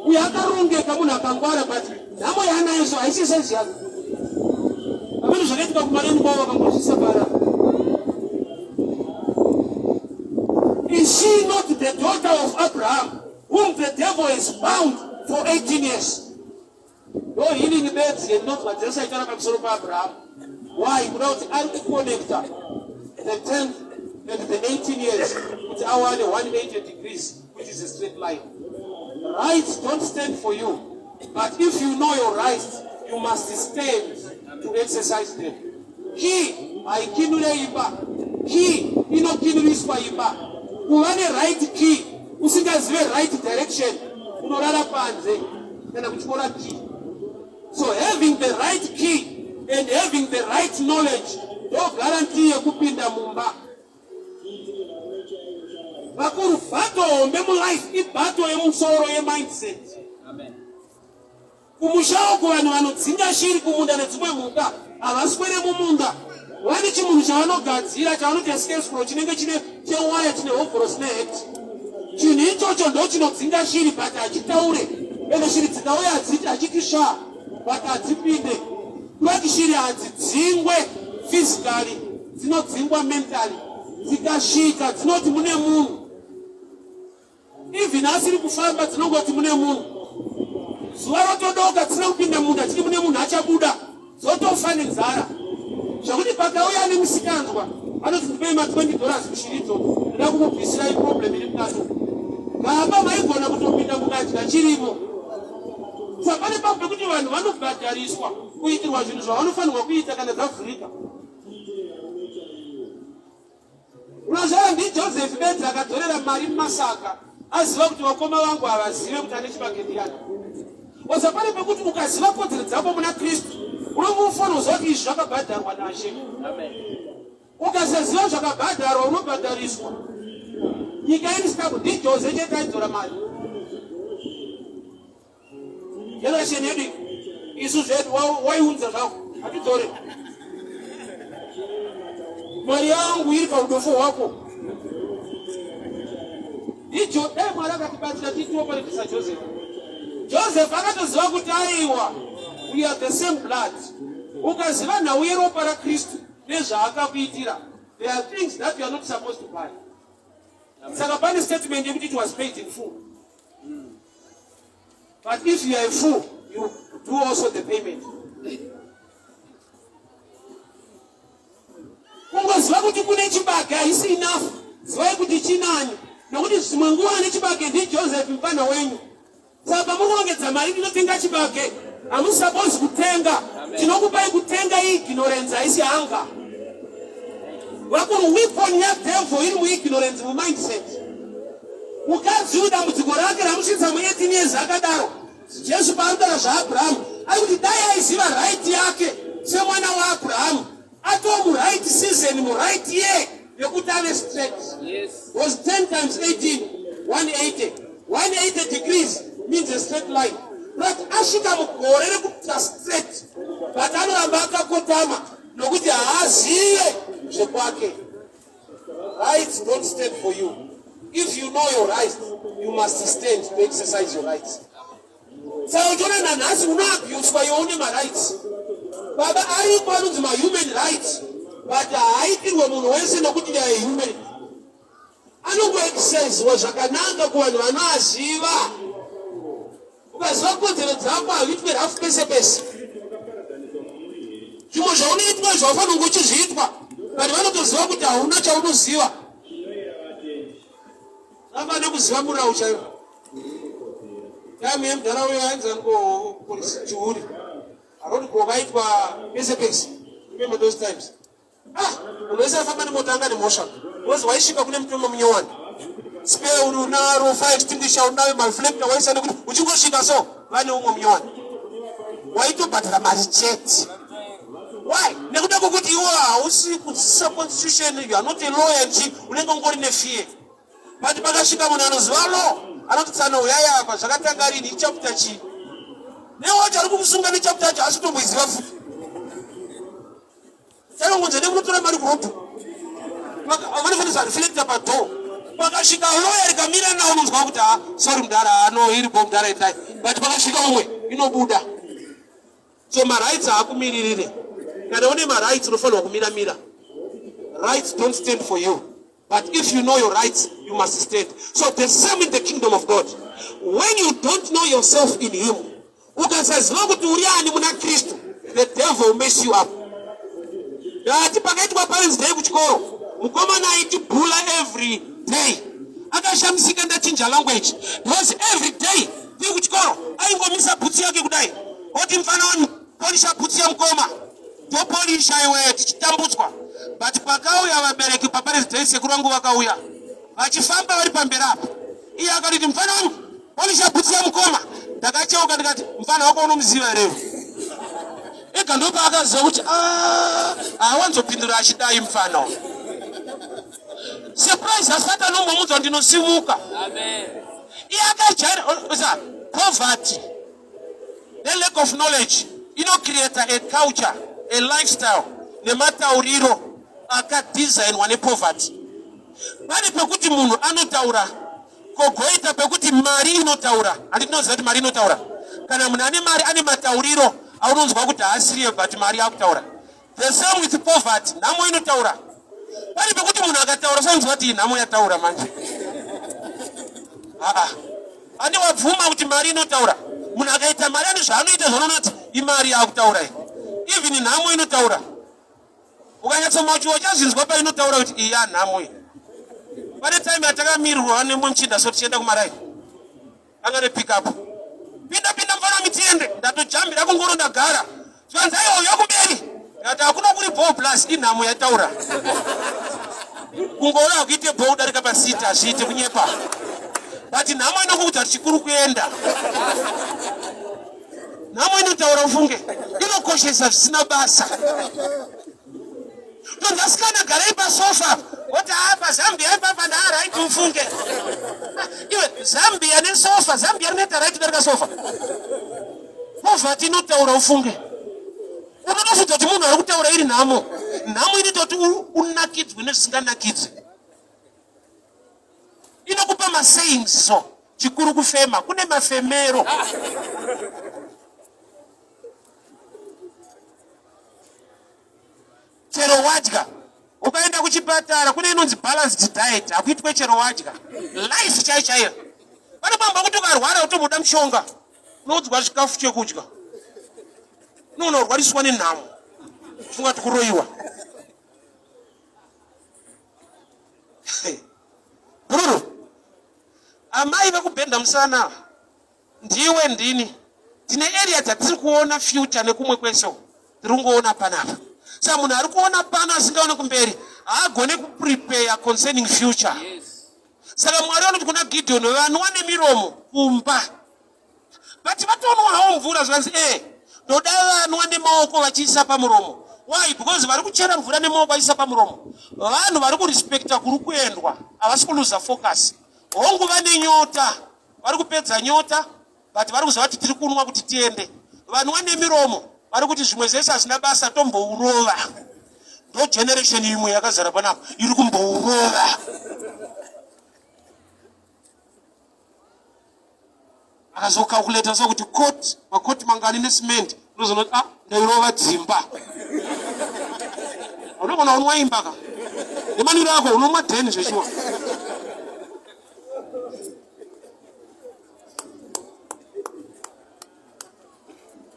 Uyo akarongeka munhu akangwara but nhamo yaanayo so haisi size yake. Pamene zvakaitika kumareni kwavo vakangozvisa para. Is she not the daughter of Abraham whom the devil has bound for 18 years? Ndo healing bedzi yendinonzwa Jesu aitaura pamusoro paAbraham. Why? Kuda kuti ari kuconnecta the 10th and the 18 years kuti awane 180 degrees which is a straight line. Rights don't stand for you, but if you know your rights, you must stand to exercise them. Key haikinure imba, key inokinuriswa imba. Kuva ne-right key usingazive right direction unorara panze kana kutyora key. So having the right key and having the right knowledge ndo guarantee yekupinda mumba. Vakuru, battle hombe mulife ibattle yemusoro yemindset. Amen. Kumusha uku vanhu vanodzinga shiri kumunda nedzimwe mhuka havaswere mumunda. Vane chimunhu chavanogadzira chavanoti escape chinenge chine chewaya chine hovhorosi nehat. Chinhu ichocho ndo chinodzinga shiri but hachitaure. Ende shiri dzikauya hadziti hachiti shaa but hadzipinde. Kurati shiri hadzidzingwe physically dzinodzingwa mentally. Dzikasvika dzinoti mune munhu. Even asiri kufamba dzinongoti mune munhu. Zuva rotodoka dzisina kupinda munda chiti mune munhu achabuda dzotofa nenzara. Zvekuti pakauya ane musikanzwa anoti ndipei ma 20 dollars kushiridzo ndoda kukubvisirai problem iri mukati umu. Gamba maigona kutopinda mukadya chirimo. Saka pane papo pekuti vanhu vanobhadhariswa kuitirwa zvinhu zvavanofanirwa kuita kana dzavhurika. Unozvara ndiJoseph bedzi akadzorera mari mumasaka aziva kuti vakoma vangu havazive kuti ane chibage ndiyani. Oza pane pekuti ukaziva kodzero dzako muna Kristu unongofanira kuziva kuti izvi zvakabhadharwa naShe. Amen. Ukasaziva zvakabhadharwa unobhadhariswa. Nyika iri stable ndiJose chete aidzora mari. Generation yedu isu zvedu waiunza zvako hatidzore mari yangu iri paudofo hwako icho dai mwari akatibatsira titioparetisa joseph joseph akatoziva kuti aiwa we are the same blood ukaziva nhau yeropa rakristu nezvaakakuitira there are things that you are not supposed to buy saka pane statement yekuti it was paid in full But if you are a fool, you do also the payment. Kungoziva kuti kune chibage haisi enough. Zivai kuti chinani. Nokuti zvimwe nguva ane chibage ndiJoseph mupfanha wenyu. Saka pamuri kurongedza mari ndinotenga chibage, hamusapozi kutenga. Tinokupai kutenga ignorance, haisi hunger. Vakuru, weapon yadevil iri muignorance, mumindset. Mukadzi uyu dambudziko rake ramusvitsa mu18 years akadaro. Jesu paarikutaura zvaAbrahamu ari kuti dai aiziva right yake semwana waAbrahamu atoo muright season muright year yekuti ave straight. Yes. Was 10 times 18 180. 180 degrees means a straight line. But asvika mugore rekuita straight but anoramba akakotama nokuti haazive zvekwake. Rights don't stand for you. If you know your rights, you must stand to exercise your rights. Saka uchiona nanhasi unoabuswa iwe une marights. Baba ariko anonzi mahuman rights but haaitirwe munhu wese nokuti they are human. Anongoexercisewa zvakanaka kuvanhu vanoaziva. Ukaziva kodzero dzako hauitwe rafu pese pese. Zvimwe zvaunoitwa izvo haufaniri kunge uchizviitwa but vanotoziva kuti hauna chaunoziva. Vafana kuziva murau chaiwo. Time yemudhara uyo ainzi ango polisi chihuri. Arodi ko vaitwa pese pese. Remember those times. Ah, munhu wese afamba nemota anga nemhosva. Because waisvika kune mutemo munyowani. Spare uri unaro, fire extinguisher unayo, mareflector waisa nekuti uchingosvika so vane umwe munyowani. Waitobhadhara mari chete. Why? Nekuda kwekuti iwe hausi kunzwisisa constitution, you are not a lawyer nchi, unenge ungori nefear. But pakasvika munhu anoziva law, anoti tsano uyai apa, zvakatanga rini, ichapter chii? Newacho ari kukusunga nechapter yacho asi kutomboiziva futi. Charongonza nekunotora mari kuroad. Vanofanira reflector padoor. Pakasvika lawyer rikamira nawo unonzwa kuti ah sorry mudhara ah no iri bo mudhara endai. But pakasvika umwe inobuda. So marights haakumiririre. Kana une marights unofanirwa kumira mira. Rights don't stand for you. But if you know your rights, you must stand. So the same in the kingdom of God. When you don't know yourself in him, ukasaziva kuti uri ani muna Kristu, the devil will mess you up. Ndati pakaitwa parents day kuchikoro, mukomana aitibhula every day. Akashamisika ndachinja language because every day tiri kuchikoro aingomisa bhutsu yake kudai oti mfana wani polisha bhutsu yamukoma topolisha iwe tichitambudzwa but pakauya vabereki paparents day sekuru vangu vakauya vachifamba vari pamberi apo iye akatiti mfana wangu polisha bhutsu yamukoma ndakacheuka ndikati mfana wako unomuziva here ega ndopaakaziva kuti ah, haawanzopindura achidai mfana uyu surprise asati anombomudzwa ndinosimuka iye akajaira poverty The lack of knowledge inocreata a culture, a lifestyle nematauriro akadesignwa nepoverty. Pane pekuti munhu anotaura kogoita pekuti mari inotaura. Handiti tinoziva kuti mari inotaura. Kana munhu ane mari ane matauriro aunonzwa kuti haasiriye but mari yakutaura. The same with poverty, nhamo inotaura. Pane pekuti munhu akataura soinzwa kuti nhamo yataura manje. Aa, ane wabvuma kuti mari inotaura. Munhu akaita mari ane zvaanoita zvanoona kuti imari yaakutaura iyi. Even nhamo inotaura. Ukanyatsomachiwa uchazvinzwa painotaura kuti iyi yanhamo iyi. Pane time yatakamirirwa nemumwe muchinda so tichienda kumaraini. Anga ne pick up. Pinda pinda mfana mitiende. Ndatojambira kungoro ndagara. Zvanzi aiwa uya kumberi. Ndati hakuna kuri ball plus inhamo yataura. Kungoro hakuite ball kudarika pasita hazviite kunyepa. But nhamo inokuudza kuti chikuru kuenda. Nhamo inotaura ufunge. Inokoshesa zvisina basa. Tonzi asikana garai pasofa woti haa pazambia ipapa ndaa right ufunge. Iwe Zambia nesofa, Zambia rinoita right kudarika sofa. Poverty inotaura ufunge. Unotofunga kuti munhu ari kutaura iri nhamo. Nhamo inoita kuti unakidzwe nezvisinganakidzi. Inokupa masayings so chikuru kufema kune mafemero. Chero wadya ukaenda kuchipatara kune inonzi balanced diet, hakuitwe chero wadya. Life chaiyo chaiyo. Pane pamba kuti ukarwara utomboda mushonga, unoudzwa chikafu chekudya. Unoona urwariswa nenhamo, funga kuti kuroiwa. Bhururu. Amai vekubhenda musana ava, ndiwe ndini tine area dzatiri kuona future nekumwe kwese uku tiri kungoona panapa. Saka munhu ari kuona pano asingaone kumberi haagone kuprepare concerning future. Saka Mwari vanoti kuna Gideon, vanwa nemiromo kumba but vatonwa hawo mvura zvikanzi e eh, ndoda vanwa nemaoko vachiisa pamuromo. Why? Because vari kuchera mvura nemaoko vachiisa pamuromo vanhu vari kurespecta kuri kuendwa, havasi kuluza focus. Hongu vane nyota, vari kupedza nyota, but vari kuziva kuti tiri kunwa kuti tiende. Vanwa nemiromo vari kuti zvimwe zvese hazvina basa, tombourova. Ndo generation imwe yakazara panapa iri kumbourova. Akazokalkuleta so kuti court, makoti mangani necement, unozoona kuti ah, ndairova dzimba. Unogona unwa imba ka nemanwiro ako, unomwa deni zveshuwa.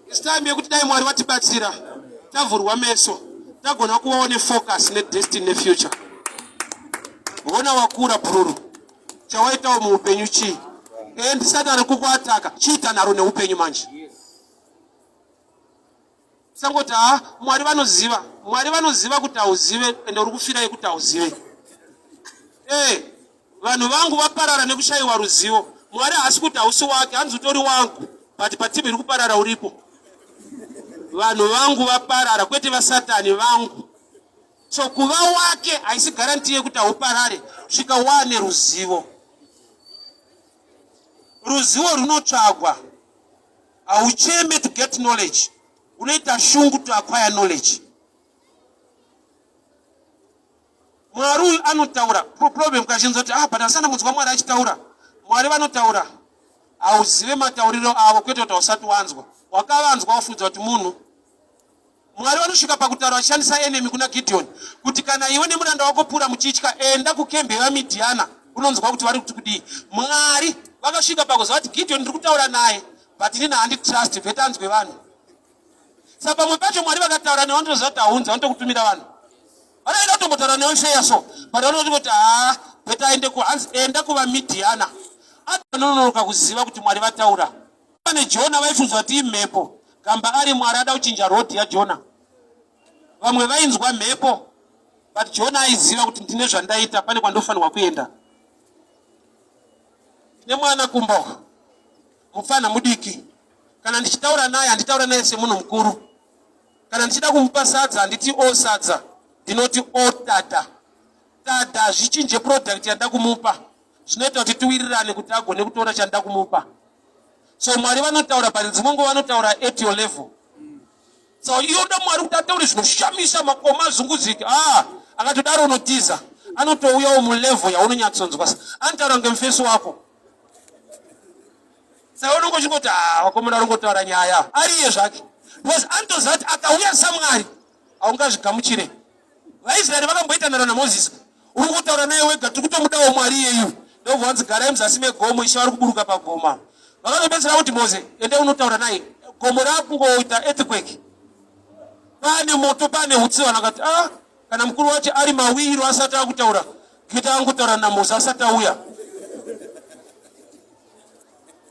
It's time yekuti dai Mwari vatibatsira, tavhurwa meso, tagona kuvawo nefocus nedestiny nefuture. Hona wakura bhururu, chawaitawo muupenyu chii? Eh, ndisati ari kukuataka, chiita nharo neupenyu manje. Sangoti ha, Mwari vanoziva, Mwari vanoziva kuti hauzive, ende uri kufira yekuti hauzive. Eh, vanhu vangu vaparara nekushayiwa ruzivo. Mwari haasi kuti hausi wake, hanzi utori wangu, but patimu iri kuparara uripo. Vanhu vangu vaparara, kwete vasatani vangu. So kuva wake haisi guarantee yekuti hauparare, svika wane ruzivo. Ruzivo runotsvagwa. Haucheme to get knowledge, unoita shungu to acquire knowledge. Mwari uyu anotaura. Problem kazhinji kuti ah, but asana kunzwa Mwari achitaura. Mwari vanotaura, hauzive matauriro avo, kwete kuti hausati wanzwa. Wakavanzwa wafunza kuti munhu. Mwari vanosvika pakutaura vachishandisa enemy kuna Gideon kuti kana iwe nemuranda wako Pura muchitya, enda kukembe yevaMidhiana unonzwa kuti vari kuti kudii. Mwari vakasvika pakuziva kuti Gideon ndiri kutaura naye, but inini handitrust, better anzwe vanhu. Saka pamwe pacho Mwari vakataura newe vanotoziva kuti haunzi, vanotokutumira vanhu. Vanoenda kutombotaura newe feya so, but vanoti kuti haa, better aende ku, hanzi enda kuvaMidhiana. Anononoka kuziva kuti Mwari vataura. Pane Jona vaifunzwa kuti imhepo, gamba ari Mwari ada kuchinja road yaJona. Vamwe vainzwa mhepo, but Jona aiziva kuti ndine zvandaita, pane kwandofanirwa kuenda. Ndine mwana kumba uko, mupfanha mudiki. Kana ndichitaura naye handitaura naye semunhu mukuru. Kana ndichida kumupa sadza handiti o sadza, ndinoti o tata. Tata hazvichinje product yandida kumupa, zvinoita kuti tiwirirane kuti agone kutora chandida kumupa. So Mwari vanotaura, but dzimwe nguva vanotaura at your level. So iwe unoda Mwari kuti ataure zvinoshamisa, makomo azunguzike. Ah, akatodaro unotiza. Anotouyawo mulevel yaunonyatsonzwa. Anotaura kunge mufesi wako. Saka unonge uchingoti ah, vakomana vari kungotaura nyaya. Ariye zvake. Because anotoziva kuti akauya saMwari haungazvigamuchire. VaIsraeri vakamboita nharo naMozisi. Uri kutaura naye wega, tiri kutomudawo Mwari iyeyu. Ndobva vanzi garai muzasi megomo, Ishe vari kuburuka pagomo. Vakazopedzisira kuti Mose, ende unotaura naye. Gomo rakungoita earthquake. Pane moto, pane hutsi. Vanhu vakati ah, kana mukuru wacho ari mawiro asati akutaura, kuita angotaura naMose asati auya.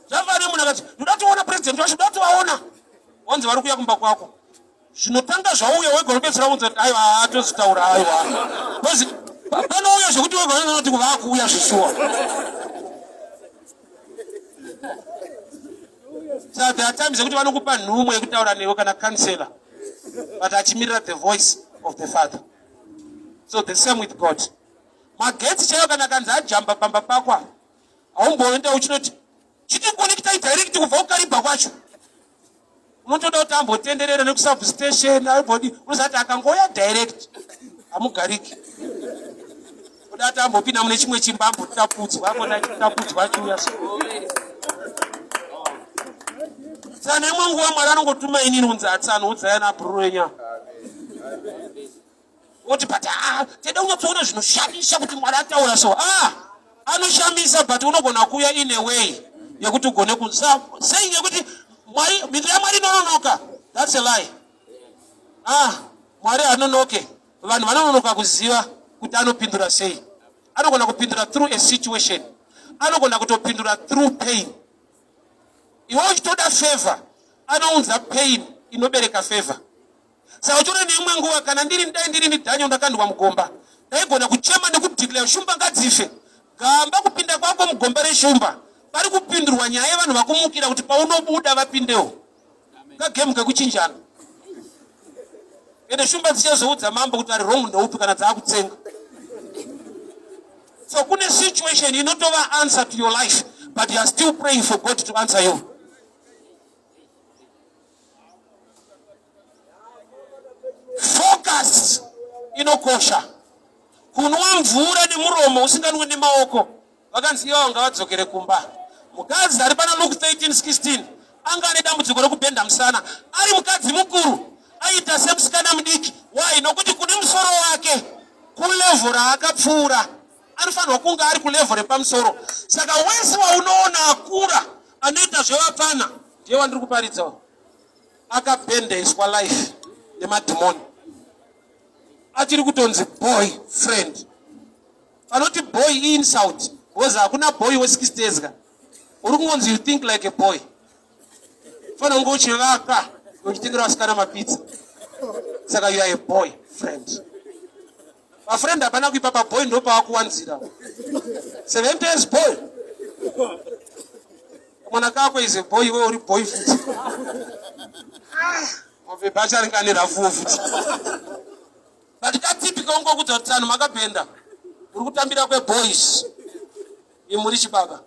Zvafane munhu akati ndoda toona president wacho, ndoda tovaona. Wanzi vari kuuya kumba kwako. Zvinotanga zvauya wega unopedzisira unza kuti aiwa haatozotaura aiwa. Because panouya zvekuti wega unoti vakuuya zvishuwa. So there are times yekuti vanokupa nhumwe yekutaura newe kana counselor, but achimirira the voice of the Father. So the same with God. Magetsi chaiyo kana kanzi ajamba pamba pako apa, haumboenda uchinoti chitikonektai direct kubva kukaribha kwacho. Unotoda kuti ambotenderera nekusubstation aimbodi, unoziva kuti akangouya direct hamugariki. Kuda kuti ambopinda mune chimwe chimba ambotapudzwa, ambotapudzwa achiuya so. Saka neimwe nguva Mwari anongotuma inini kunzi atsano udzai ana bhururu enyu. Woti but ah, tede kunyatsoona zvinoshamisa kuti Mwari ataura so. Ah, anoshamisa but unogona kuuya in a way yekuti ugone kunzwa. Saying yekuti Mwari, mhinduro yaMwari inononoka. That's a lie. Ah, Mwari hanonoke. Vanhu vanononoka kuziva kuti anopindura sei. Anogona kupindura through a situation. Anogona kutopindura through pain. Iwe uchitoda favor, anounza pain inobereka favor. Saka uchiona neimwe nguva kana ndiri dai ndiri ndiDaniel ndakandwa mugomba, ndaigona kuchema nekudeclare shumba ngadzife. Gamba kupinda kwako mugomba reshumba pari kupindurwa nyaya yevanhu vakumukira kuti paunobuda vapindewo. Kagemu kekuchinjana. Ende shumba dzichazoudza mambo kuti ari wrong ndeupi kana dzaakutsenga. So kune situation inotova answer to your life but you are still praying for God to answer you. Focus inokosha. Kunwa mvura nemuromo usinganwe nemaoko. Vakanzi ivawo ngavadzokere kumba. Mukadzi ari pana Luke 13:16 anga ane dambudziko rekubhenda musana. Ari mukadzi mukuru aiita semusikana mudiki. Why? Nokuti kune musoro wake kulevel raakapfuura anofanirwa kunge ari kulevel repamusoro. Saka wese waunoona akura anoita zvevapfana ndiye wandiri kuparidzawo akabhendeswa life nemadhimoni achiri kutonzi boy friend panoti boy iinsult because hakuna boy we60 years ka uri kungonzi you think like a boy fanira kunge uchivaka uchitengera vasikana mapizza saka you are a boy friend pafriend hapana kuipa paboy ndopawakuwanzira 70 years boy mwana kako is a boy iwe uri boy futi ah, mabhebha acho anenge ane rafuwo futi but katsipi kaungokudza kuti tsano makabhenda uri kutambira kweboys imuri chibaba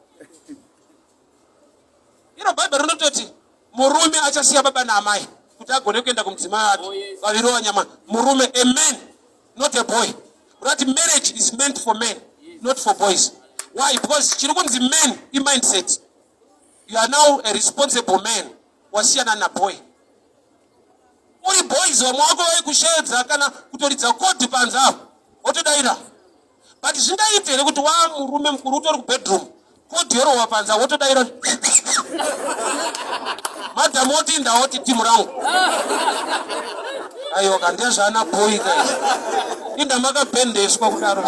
iro bhaibheri rinototi murume achasiya baba naamai kuti agone kuenda kumudzimai wake oh, vaviri vanyama murume a man not a boy Kurati marriage is meant for men not for boys why because chiri kunzi man imindset you are now a responsible man wasiyana naboy uri boys vamwe wako vaikusheedza kana kutoridza kodi panze apo wotodaira but zvingaite here kuti wa murume mukuru utori kubedroom kodi yorohwa panze wotodaira madam woti ndawoti timu rangu aiwa ka ndezvaana boy ka izvi inda makabhendeswa kudaro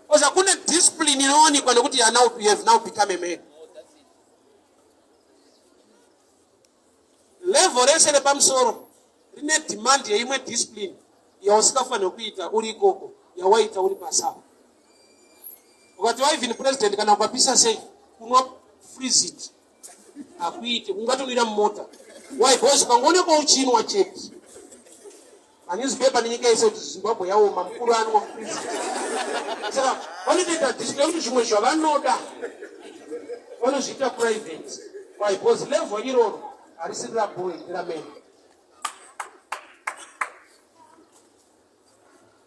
Because kune discipline inowanikwa nekuti you, you have now become a man. Level rese repamusoro rine demand yeimwe discipline yausingafanirwi kuita uri ikoko yawaita uri pasi apo. Ukati waivin president kana ukapisa sei kunwa freeze it hakuite ungatonwira mumota why because ukangoonekwa uchinwa chete manewspaper nenyika yese kuti zimbabwe yaoma mukuru anwa saka vanotoita display kuti zvimwe zvavanoda vanozviita private why because level iroro harisiri raboy nderamen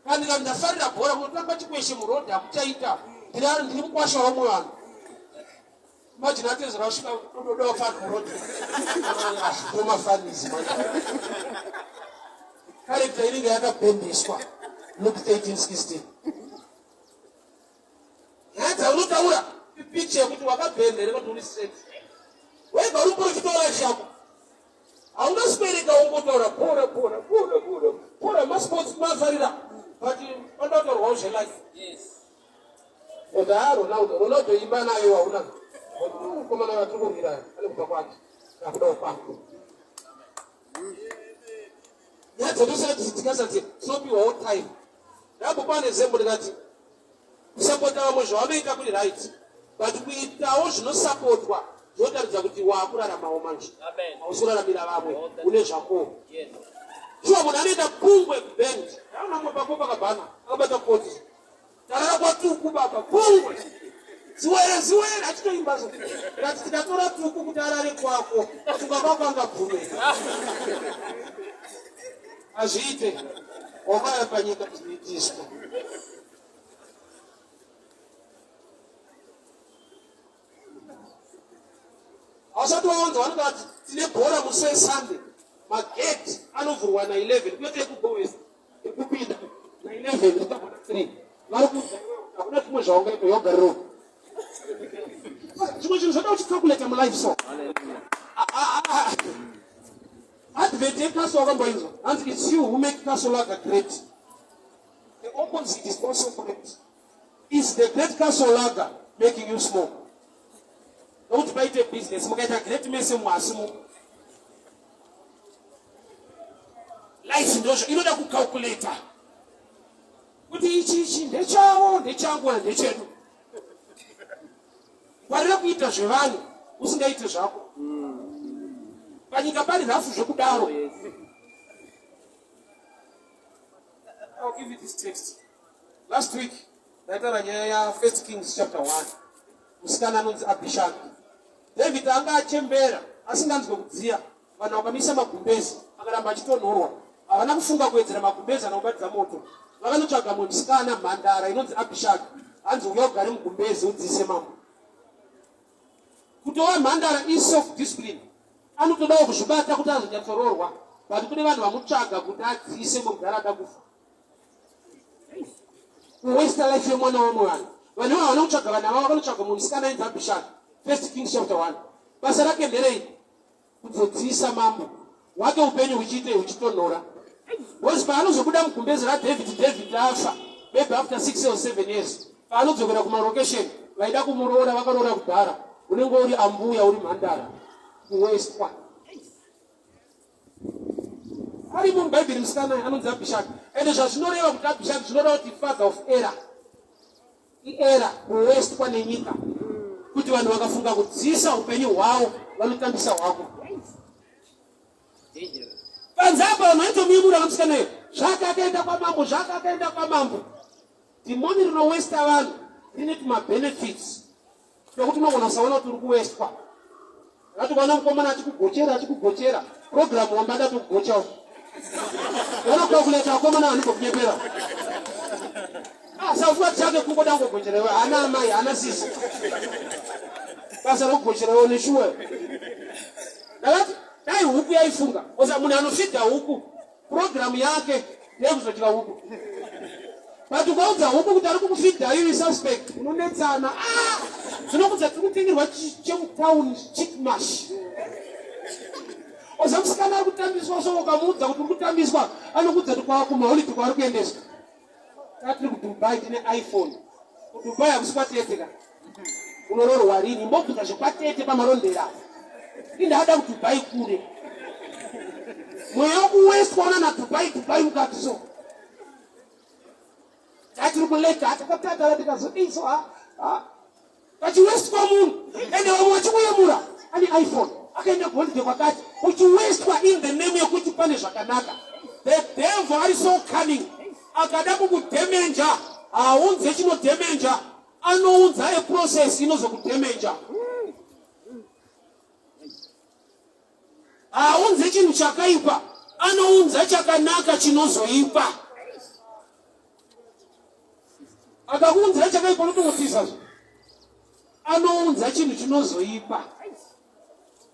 Kana ndafarira bhora kunotamba chikweshe muroad hakuchaita. Ndiri ndiri mukwasha wamwe vanhu. Imagine atezera vasvika dododa wafana muroad. Ndoma fanizi manje. Character inenge yakabhendeswa. Luke 13:16. Nyaya dzaunotaura ipicha yekuti wakabhenda here kuti uri straight. Wega uri muprofita welife yako. Haungaswereka wongotaura bhora bhora bhora bhora bhora masports mafarira but panoda kutaurwawo zvelife. Yes. But ah Ronaldo, Ronaldo imba nayo hauna. Mukomana watiri kurwira ane kubva kwake. Akudawo kwangu. Nyaya dzatosara tichidzikasa tinopiwawo time. Ndambopa nezembo ndikati Kusapota vamwe zvavanoita kuri right but kuitawo zvinosapotwa zvinotaridza kuti waakuraramawo manje hausi kuraramira vamwe une zvako shuwa munhu anoita pungwe kuband aona mumwe pakopa kabhana akabata koti tarara kwatuku baba pungwe ziwere ziwere achitoimba so kati tikatora tuku kuti arare kwako tuka kwako angabvumeka hazviite wakauya panyika kuzoitiswa Hausati waonzwa vanenge vati tine bhora musi weSunday magate anovhurwa na11 kwete ekugoesa ekupinda na11 kusvika 3 vari kuudza iwewe kuti hakuna zvimwe zvaungaita yogariro zvimwe zvinhu zvoda uchicalculate mulife so advert yecastle wakamboinzwa hanzi it's you who make Castle Lager great. The opposite is also correct. Is the great castle lager making you small? Nokuti paite business mukaita great mese muhasimu. Life ndozvo inoda kucalculata kuti ichi ichi ndechavo ndechangu kana ndechedu. Ngwarira kuita zvevanhu usingaite zvako. Panyika pari rafu zvekudaro. I'll give you this text. Last week ndaitaura nyaya ya First Kings chapter 1. Musikana anonzi Abishag. David anga achembera asinganzwe kudziya. Vanhu vakamisa magumbezi akaramba achitonhorwa. Havana kufunga kuwedzera magumbezi anobatidza moto. Vakanotsvaga mumwe musikana mhandara inonzi Abishag. Hanzi uya ugare mugumbezi udziise mambo. Kutova mhandara iself discipline. Anotodawo kuzvibata kuti azonyatsoroorwa but kune vanhu vamutsvaga kuti adziise mudhara ada kufa. Kuwaster life yemwana wamwe vanhu. Vanhu ivavo havana kutsvaga vana vavo vakanotsvaga mumwe musikana ainzi Abishag. First Kings chapter 1. Basa rake nderei? Kuzodziisa mambo wake upenyu huchiitei huchitonhora. Because paanozobuda mugumbezi raDavid, David afa maybe after 6 or 7 years. Paanodzokera kumarokesheni vaida kumuroora vakaroora kudhara. Unenge uri ambuya uri mhandara. Kuwestwa. Arimo muBhaibheri musikana anonzi Abishag. Ende zvazvinoreva kuti Abishag zvinoreva kuti father of error. Iera kuwestwa nenyika kuti vanhu vakafunga kudziisa upenyu hwavo vanotambisa hwako. Panze apa vanhu vaitomuyemura kamusikana iyo zvake akaenda kwamambo zvake akaenda kwamambo. Dhimoni rinowesta vanhu rine tumabenefits Nekuti unogona kusaona kuti uri kuwestwa. Ngati ukaona mukomana achikugochera achikugochera program wamba ada tokugochawo. Vanokalkuleta vakomana vanongokunyepera. Ah, saufuwa chake kungoda kungogochera iwe hana amai hana sisi. Basa rekugochera iwe neshuwa. Ndakati dai huku yaifunga. Oza munhu anofidha huku Program yake ndeyekuzodya huku. But ukaudza huku kuti ari kukufidha iri suspect unonetsana. Ah! Zvinokudza tiri kutengerwa chemutown chickmash. Oza musikana ari kutambiswa so ukamuudza kuti uri kutambiswa anokuudza kuti kwava kumaholiday kwaari kuendeswa. Tatiri kuDubai tine iPhone. KuDubai hakusi kwatete ka. Unoroorwa rini? Mbobvunza zvekwatete pamarondera. Indada kuDubai kure. Mweya wekuwestwa una naDubai Dubai mukati so. Tatiri kuleka takatatara tikazodii so ha ha. Pachiwestwa munhu ende vamwe vachikuyemura ane iPhone akaenda kuholiday kwakati uchiwestwa in the name yekuti pane zvakanaka. The devil ari so cunning akada kukudemenja haunze chinodemenja anounza a process inozokudemenja haunze chinhu chakaipa anounza chakanaka chinozoipa akakuunzira chakaipa unotongotiza zve anounza chinhu chinozoipa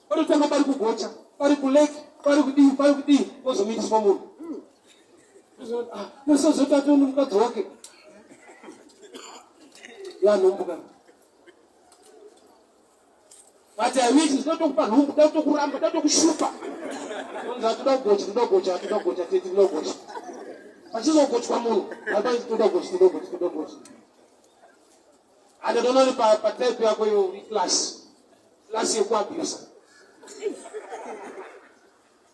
panotanga pari kugocha pari kulake pari kudii pari kudii ozomitiswa munhu nosozotati ah, mukadzi wake yanhumbuka but I wish ndinotokupa nhumbu ndatokuramba ndatokushupa toda kugocha toda kugocha toda kugocha tete toda kugocha pachizogochwa munhu apaiti toda kugocha toda kugocha toda kugocha andatoona uri patype yako iyo uri class class yekuabusa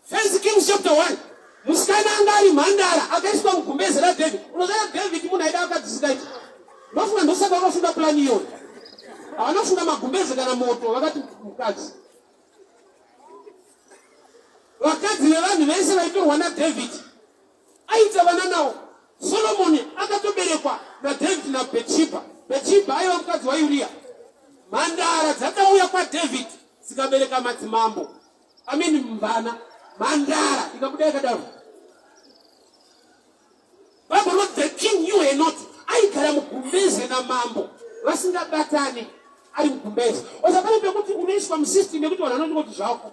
First Kings chapter 1 musikana anga ari mhandara akaiswa mugumbeze raDavid. Unoziva David munhu aida vakadzi zvisingaiti. Ndofunga ndosaka vakafunga plan iyoyo. Havanofunga magumbeze kana moto vakati mukadzi. Vakadzi vevanhu vese vaitorwa naDavid aita vana nawo. Solomoni akatoberekwa naDavid naBetsheba. Betsheba aiva mukadzi waUria. Mhandara dzakauya kwaDavid dzikabereka madzimambo. I mean mvana mhandara ikabuda yakadaro Bible rinoti the king knew her not aigara mugumbeze namambo vasingabatane ari mugumbeze osa pane pekuti unoiswa musystem yekuti vanhu vanondingoti zvako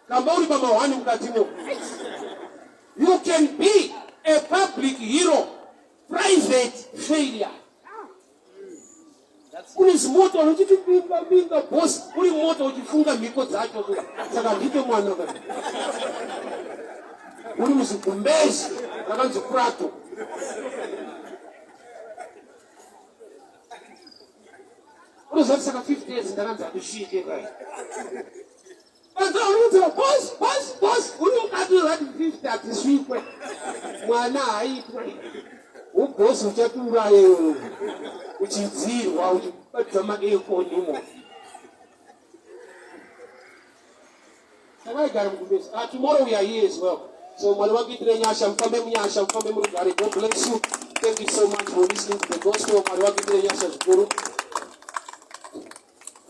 kamba uri pamahwani mukatimo you can be a public hero private failure Une zimoto unochiti binga binga boss uri moto uchifunga mhiko dzacho saka ndite mwana ka uri muzigumbezi rakanzi prato. Unoziva kuti saka 50 years ndakanzi handisvike kai. Vanzwa boss boss boss uri mukati wevati 50 hatisvikwe. Mwana haaitwe. Uboss uchatiuraya iwewe. Uchidzirwa uchibatidza maaircon imo. Takaigara mugumbezi. Ah, tomorrow we are here as well. So Mwari vakuitire nyasha, mufambe munyasha, mufambe murugare. God bless you. Thank you so much for listening to the gospel. Mwari vakuitire nyasha zvikuru.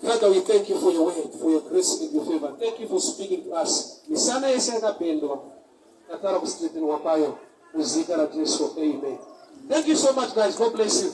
Father, we thank you for your word, for your grace and your favor. Thank you for speaking to us. Misana yese yakapendwa. Tatara kustraightenwa kwayo. Muzita raJesu. Amen. Thank you so much guys. God bless you.